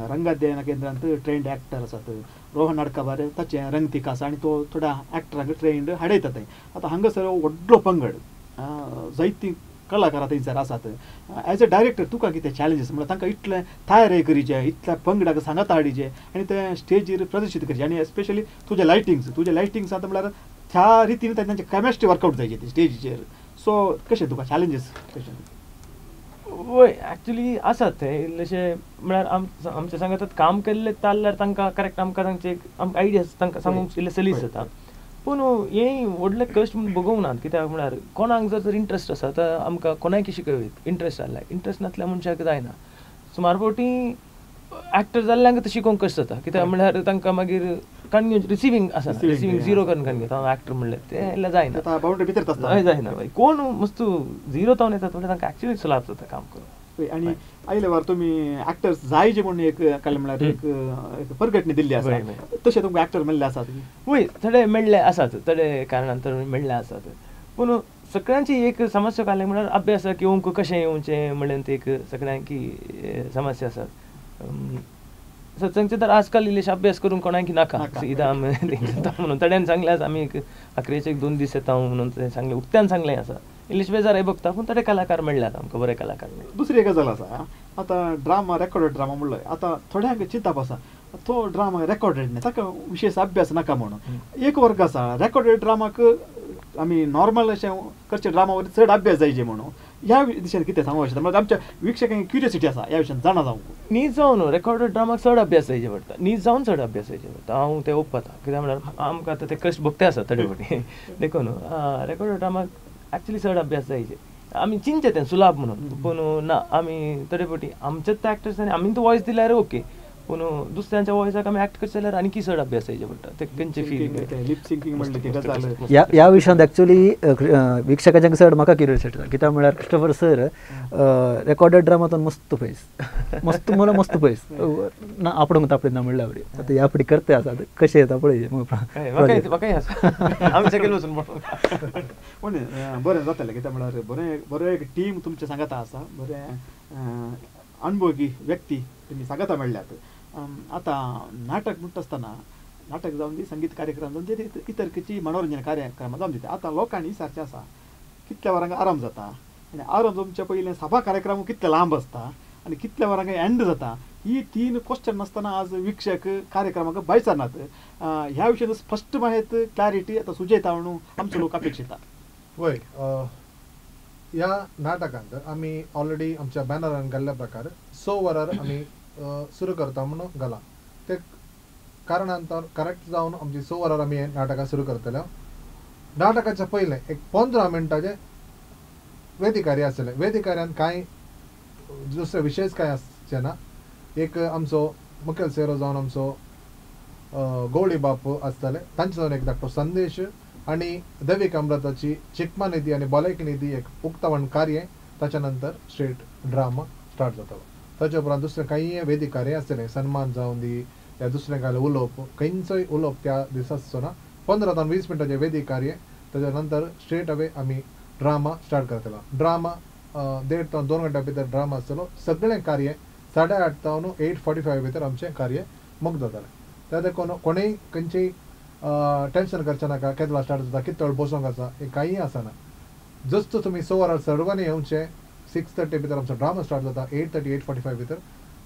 C: रंगाध्ययन केंद्रांत ट्रेन्ड एक्टर आसात, रोहन अडकाबार ताचें रंगतीक आसा आनी तो थोड्या एक्टरांक ट्रेन्ड हाडयता थंय. आतां हांगासर व्हडलो पंगड जायतीं कलाकारां थंयसर आसात. एज अ डायरेक्टर तुका कितें चॅलेंजीस म्हळ्यार तांकां इतलें तयारी करीचें, इतल्या पंगडाक सांगात हाडीचें आनी तें स्टेजीर प्रदर्शीत करचें आनी एस्पेशली तुजें लायटिंग्स तुजें लायटिंग्स आतां म्हळ्यार त्या रितीन तांचे केमिस्ट्री वर्कआउट जायची ती स्टेजीचेर. सो कशें तुका चॅलेंजीस कशें?
G: वय एक्चुली आसात ते इल्लेशे म्हळ्यार आमच्या सांगात काम केल्ले जाल्यार तांकां करेक्ट आमकां तांचे आमकां आयडियाज तांकां सांगूंक इल्लें सलीस जाता पूण हें व्हडलें कश्ट म्हूण बगोवंक नात कित्याक म्हळ्यार कोणाक जर तर इंट्रस्ट आसा तर आमकां कोणाक शिकयत इंट्रस्ट जाल्यार इंट्रस्ट नासल्या मनशाक जायना. सुमार फावटी एक्टर जाल्ल्यांक शिकोवंक कश्ट जाता कित्याक म्हळ्यार तांकां मागीर कान घेवन रिसिवींग आसा रिसिवींग झिरो करून कान घेता हांव एक्टर म्हणलें तें इल्लें जायना
C: बाउंड्री भितर आसता
G: जायना कोण मस्त झिरो जावन येतात म्हणल्यार तांकां एक्चुली सुलाभ जाता काम करूंक.
C: आनी आयले वार तुमी एक्टर्स जाय जे म्हणून एक काय म्हळ्यार एक परगटणी दिल्ली आसा तशें तुमकां एक्टर मेळ्ळे आसात?
G: वय थोडे मेळ्ळे आसात थोडे कारणान तर मेळ्ळे आसात पूण सगळ्यांची एक समस्या काडली म्हळ्यार अभ्यासाक येवंक कशें येवचें म्हणल्यार ती एक सगळ्यांकी समस्या आसात. सत्संगचे तर आजकाल इल्लेशे अभ्यास करूंक कोणाक नाका इदां म्हणून थोड्यान सांगलें आसा आमी एक अकरेचे एक 2 दीस येता म्हणून तें सांगलें उक्त्यान सांगलें आसा इल्लेशे बेजाराय बघता पूण थोडे कलाकार मेळ्ळ्यात आमकां बरे कलाकार मेळ्ळे.
C: दुसरी एक गजाल आसा आतां ड्रामा रेकॉर्डेड ड्रामा म्हणलो आतां थोड्यांक चिंतप आसा तो ड्रामा रेकॉर्डेड न्ही ताका विशेश अभ्यास नाका म्हणून एक वर्ग आसा रेकॉर्डेड ड्रामाक आमी नॉर्मल अशें करचे ड्रामा वयर चड अभ्यास जायचे म्हणून ह्या दिशेन कितें सांगूंक शकता? म्हळ्यार आमच्या वीक्षकांक क्युरियोसिटी आसा ह्या विशयान जाणा जावंक.
G: न्हीद जावन रेकॉर्डेड ड्रामाक चड अभ्यास जायचे पडटा, न्हीद जावन चड अभ्यास जायचे पडटा. हांव तें ओपता कित्याक म्हळ्यार आमकां आतां ते कश्ट भोगते आसा थोडे फावटी देखून रेकॉर्डेड ड्रामाक एक्चुली चड अभ्यास जायचे. आमी चिंतचें तें सुलाभ म्हणून पूण ना आमी थोडे फावटी आमचेच एक्टर्स आनी आमी तो वॉयस दिल्यार ओके पूण दुसऱ्यांच्या वॉयसाक आमी एक्ट करचे जाल्यार आणखी चड अभ्यास येवचे पडटा ते खंयचे फील
C: लिपसिंकींग म्हणलें ती गजाल.
F: ह्या विशयांत एक्चुअली वीक्षकांच्या चड म्हाका क्युरियोसिटी जाता कित्याक म्हळ्यार क्रिस्टोफर सर रेकॉर्डेड ड्रामातून मस्त पयस मस्त म्हणल्यार मस्त पयस ना आपणूंक तापडीना ना म्हणल्या वरी आतां ह्या फावटी करते आसा कशें येता पळय
G: म्हाकाय आसा आमी सकयल वचून पळोवंक.
C: पूण बरें जातलें कित्याक म्हळ्यार बरें बरें एक टीम तुमचें सांगाता आसा बरें अणभवी व्यक्ती तुमी सांगाता मेळ्ळ्यात. आतां नाटक म्हणटा आसतना नाटक जावन दी संगीत कार्यक्रम जावन दी इतर खंयची मनोरंजन कार्यक्रम जावन दिता आतां लोकांनी सारचें आसा कितल्या वरांक आराम जाता आनी आराम जावच्या पयलीं सभा कार्यक्रम कितले लांब आसता आनी कितल्या वरांक एंड जाता ही तीन क्वेश्चन नासतना आज वीक्षक कार्यक्रमाक भायर सरनात. ह्या विशयान स्पश्ट माहिती क्लॅरिटी आतां सुचयता म्हणून आमचो लोक अपेक्षिता.
H: वय ह्या नाटकांत आमी ऑलरेडी आमच्या बॅनरान घाल्ल्या प्रकार 6 वरार आमी सुरू करता म्हणून घाला ते कारणान करेक्ट जावन आमची 6 वरार आमी नाटकां सुरू करतले. नाटकाच्या पयलें एक 15 मिनटाचें वेदिकार्य आसतलें. वेदिकार्यान कांय दुसरे विशयच कांय आसचे ना. एक आमचो मुखेल सेरो जावन आमचो गवळी बाप आसताले तांचे जावन एक धाकटो संदेश आनी दैवीक अमृताची चिकमा निधी आनी भलायकी निधी एक उक्तावण कार्य ताच्या नंतर स्ट्रेट ड्रामा स्टार्ट जातालो. ताच्या उपरांत दुसरें कांय वेदीक कार्य आसतलें सन्मान जावन दी या दुसरें कांय उलोवप खंयचोय उलोवप त्या दिसा आसचो ना. 15 ते 20 मिनटाचें वेदीक कार्य ताच्या नंतर स्ट्रेट अवे आमी ड्रामा स्टार्ट करतलो. ड्रामा 1.5 ते 2 घंट्या भितर ड्रामा आसतलो. सगळें कार्य 8:30 तावन 8:45 भितर आमचें कार्य मुक्त जातलें. त्या देखून कोणूय खंयचीय टेंशन करचें नाका केदला स्टार्ट जाता कितलो वेळ बसूंक आसा हें कांय आसना. जस्ट तुमी 6 वरार सर्वांनी येवचें 6:30 भितर आमचो ड्रामा स्टार्ट जाता 8:30 8:45 भितर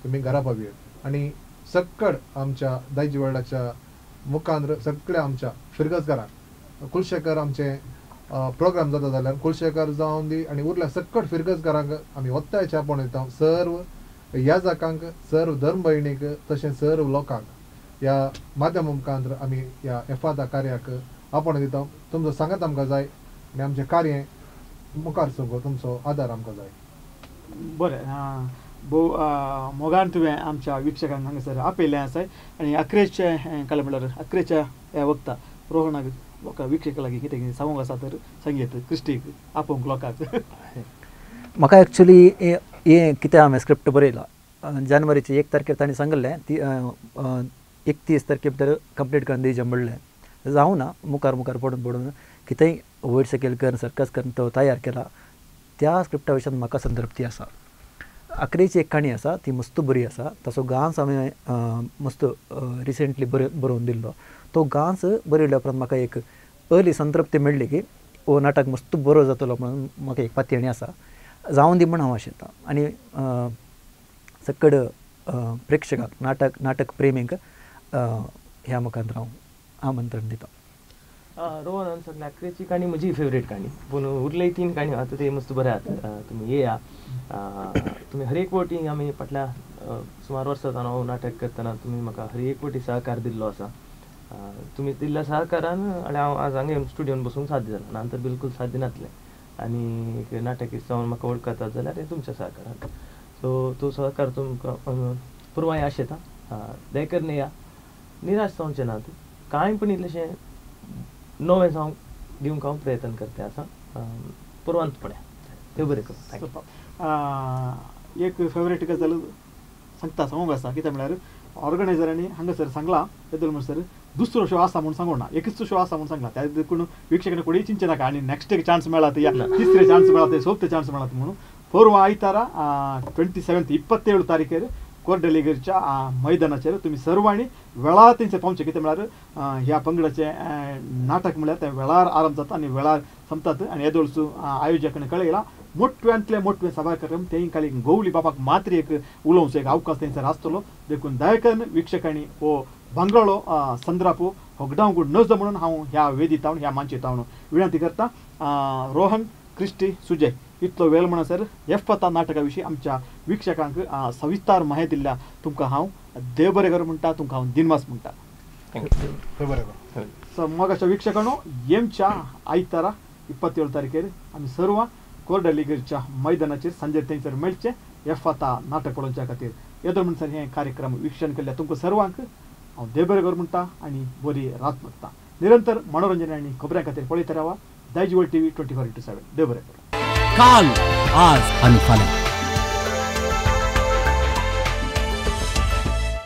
H: तुमी घरा पावया आनी सक्कड आमच्या दायजी वर्ल्डाच्या मुखांत सगळ्या आमच्या फिरगजकारांक कुलशेखर आमचे प्रोग्राम जाता जाल्यार कुलशेखर जावन दी आनी उरल्या सक्कड फिरगजकारांक आमी ಒತ್ತಾಯचे आपोवन दिता सर्व याजकांक सर्व धर्म भयणीक तशें सर्व लोकांक ह्या माध्यमा मुखांत आमी ह्या एफादा कार्याक आपोवन दिता. तुमचो सांगात आमकां जाय आनी आमचें कार्य मुखार सगळो तुमचो आदार आमकां जाय.
C: बरें भोव मोगान तुवें आमच्या वीक्षकांक हांगासर आपयलें आसा आनी अकरेचे काल म्हणल्यार अकरेच्या ह्या वक्ता रोहणाक लोकां वीक्षका लागीं कितें कितें सांगूंक आसा तर संगीत क्रिस्टीक आपोवंक लोकांक.
F: म्हाका एक्चुली हें कितें हांवें स्क्रिप्ट बरयला जानेवारीचे 1 तारखेर तांणी सांगिल्लें ती 31 तारखे भितर कंप्लीट करून दिवचें म्हणलें जावं ना मुखार मुखार पडून पडून कितेंय वयर सकयल करून सर्कस करून तो तयार केला. त्या स्क्रिप्टा विशयान म्हाका संतृप्ती आसा. आखरेची एक काणी आसा ती मस्त बरी आसा. ताचो गांस हांवें मस्त रिसेंटली बरोवन दिल्लो. तो गांस बरयल्या उपरांत म्हाका एक अर्ली संतृप्ती मेळ्ळी की हो नाटक मस्त बरो जातलो म्हणून म्हाका एक पातयेणी आसा जावं दी म्हण हांव आशेतां आनी सकड प्रेक्षकांक नाटक प्रेमींक ह्या मुखार हांव आमंत्रण दिता.
G: रोहनान सगळ्या आखरेची काणी म्हजी फेवरेट काणी पूण उरले 3 काणी आतां ते मस्त बरे आहात. तुमी येया तुमी हर एक फावटी आमी फाटल्या सुमार वर्सां जावन हांव नाटक करतना तुमी म्हाका हर एक फावटी सहकार दिल्लो आसा. तुमी दिल्ल्या सहकारान आनी हांव आज हांगा येवन स्टुडियोन बसूंक साध्य जालां ना तर बिलकूल साध्य नासलें. आनी एक नाटकीस्त जावन म्हाका वळखतात जाल्यार हें तुमच्या सहकारान सो तो सहकार तुमकां पुरवाय आशेता. दया येया निराश जावचें ना कांय पण इल्लेशें नवें जावंक दिवंक हांव प्रयत्न करता आसा. पुरवांत पळया देव बरें करूं.
C: Thank you. एक फेवरेट गजाल सांगता सांगूंक आसा कितें म्हळ्यार ऑर्गनायझरांनी हांगासर सांगलां येदोळ म्हणसर दुसरो शो आसा म्हूण सांगूंक ना एकूच शो आसा म्हूण सांगला त्या देखून वीक्षकांनी कोणीय चिंतचें नाका आनी नॅक्स्ट एक चान्स मेळत या तिसरे चान्स मेळत सोपते चान्स मेळत म्हणून पोरवा आयतारा 27 27 तारखेर कोरडेलिगेरच्या मैदानाचेर तुमी सर्वांनी वेळार थंयसर पावचें कितें म्हळ्यार ह्या पंगडाचें नाटक म्हळ्यार तें वेळार आरंभ जाता आनी वेळार संपतात आनी येदोळचो आयोजकांनी कळयलां मोटव्यांतले मोटवे सभा कार्यक्रम तें खाली गोवली बापाक मात्र एक उलोवचो एक अवकाश थंयसर आसतलो. देखून दया वीक्षकांनी हो भांगराळो संद्रापो होगडावंक नजो म्हणून हांव ह्या वेदीत ह्या मांचेत हांव विनंती करता. रोहन क्रिस्टी सुजय इतलो वेळ म्हणसर एफता नाटका विशीं आमच्या वीक्षकांक सविस्तर माहिती दिल्ल्या तुमकां हांव देव बरें करूं म्हणटा तुमकां हांव दिनवास म्हणटा. सो मोगाच्या वीक्षकांनो येमच्या आयतारा 27 तारखेर आमी सर्व कोरडलिगेरच्या मैदानाचेर सांजे थंयसर मेळचें एफाता नाटक पळोवच्या खातीर. येदो म्हणसर हें कार्यक्रम वीक्षण केल्ल्या तुमकां सर्वांक हांव देव बरें करूं म्हणटा आनी बरी रात मागता. निरंतर मनोरंजन आनी खबरां खातीर पळयत रावा दायजिवर्ल्ड टीव्ही 24x7. देव बरें करूं.
B: काल, आज आनी फाल्यां.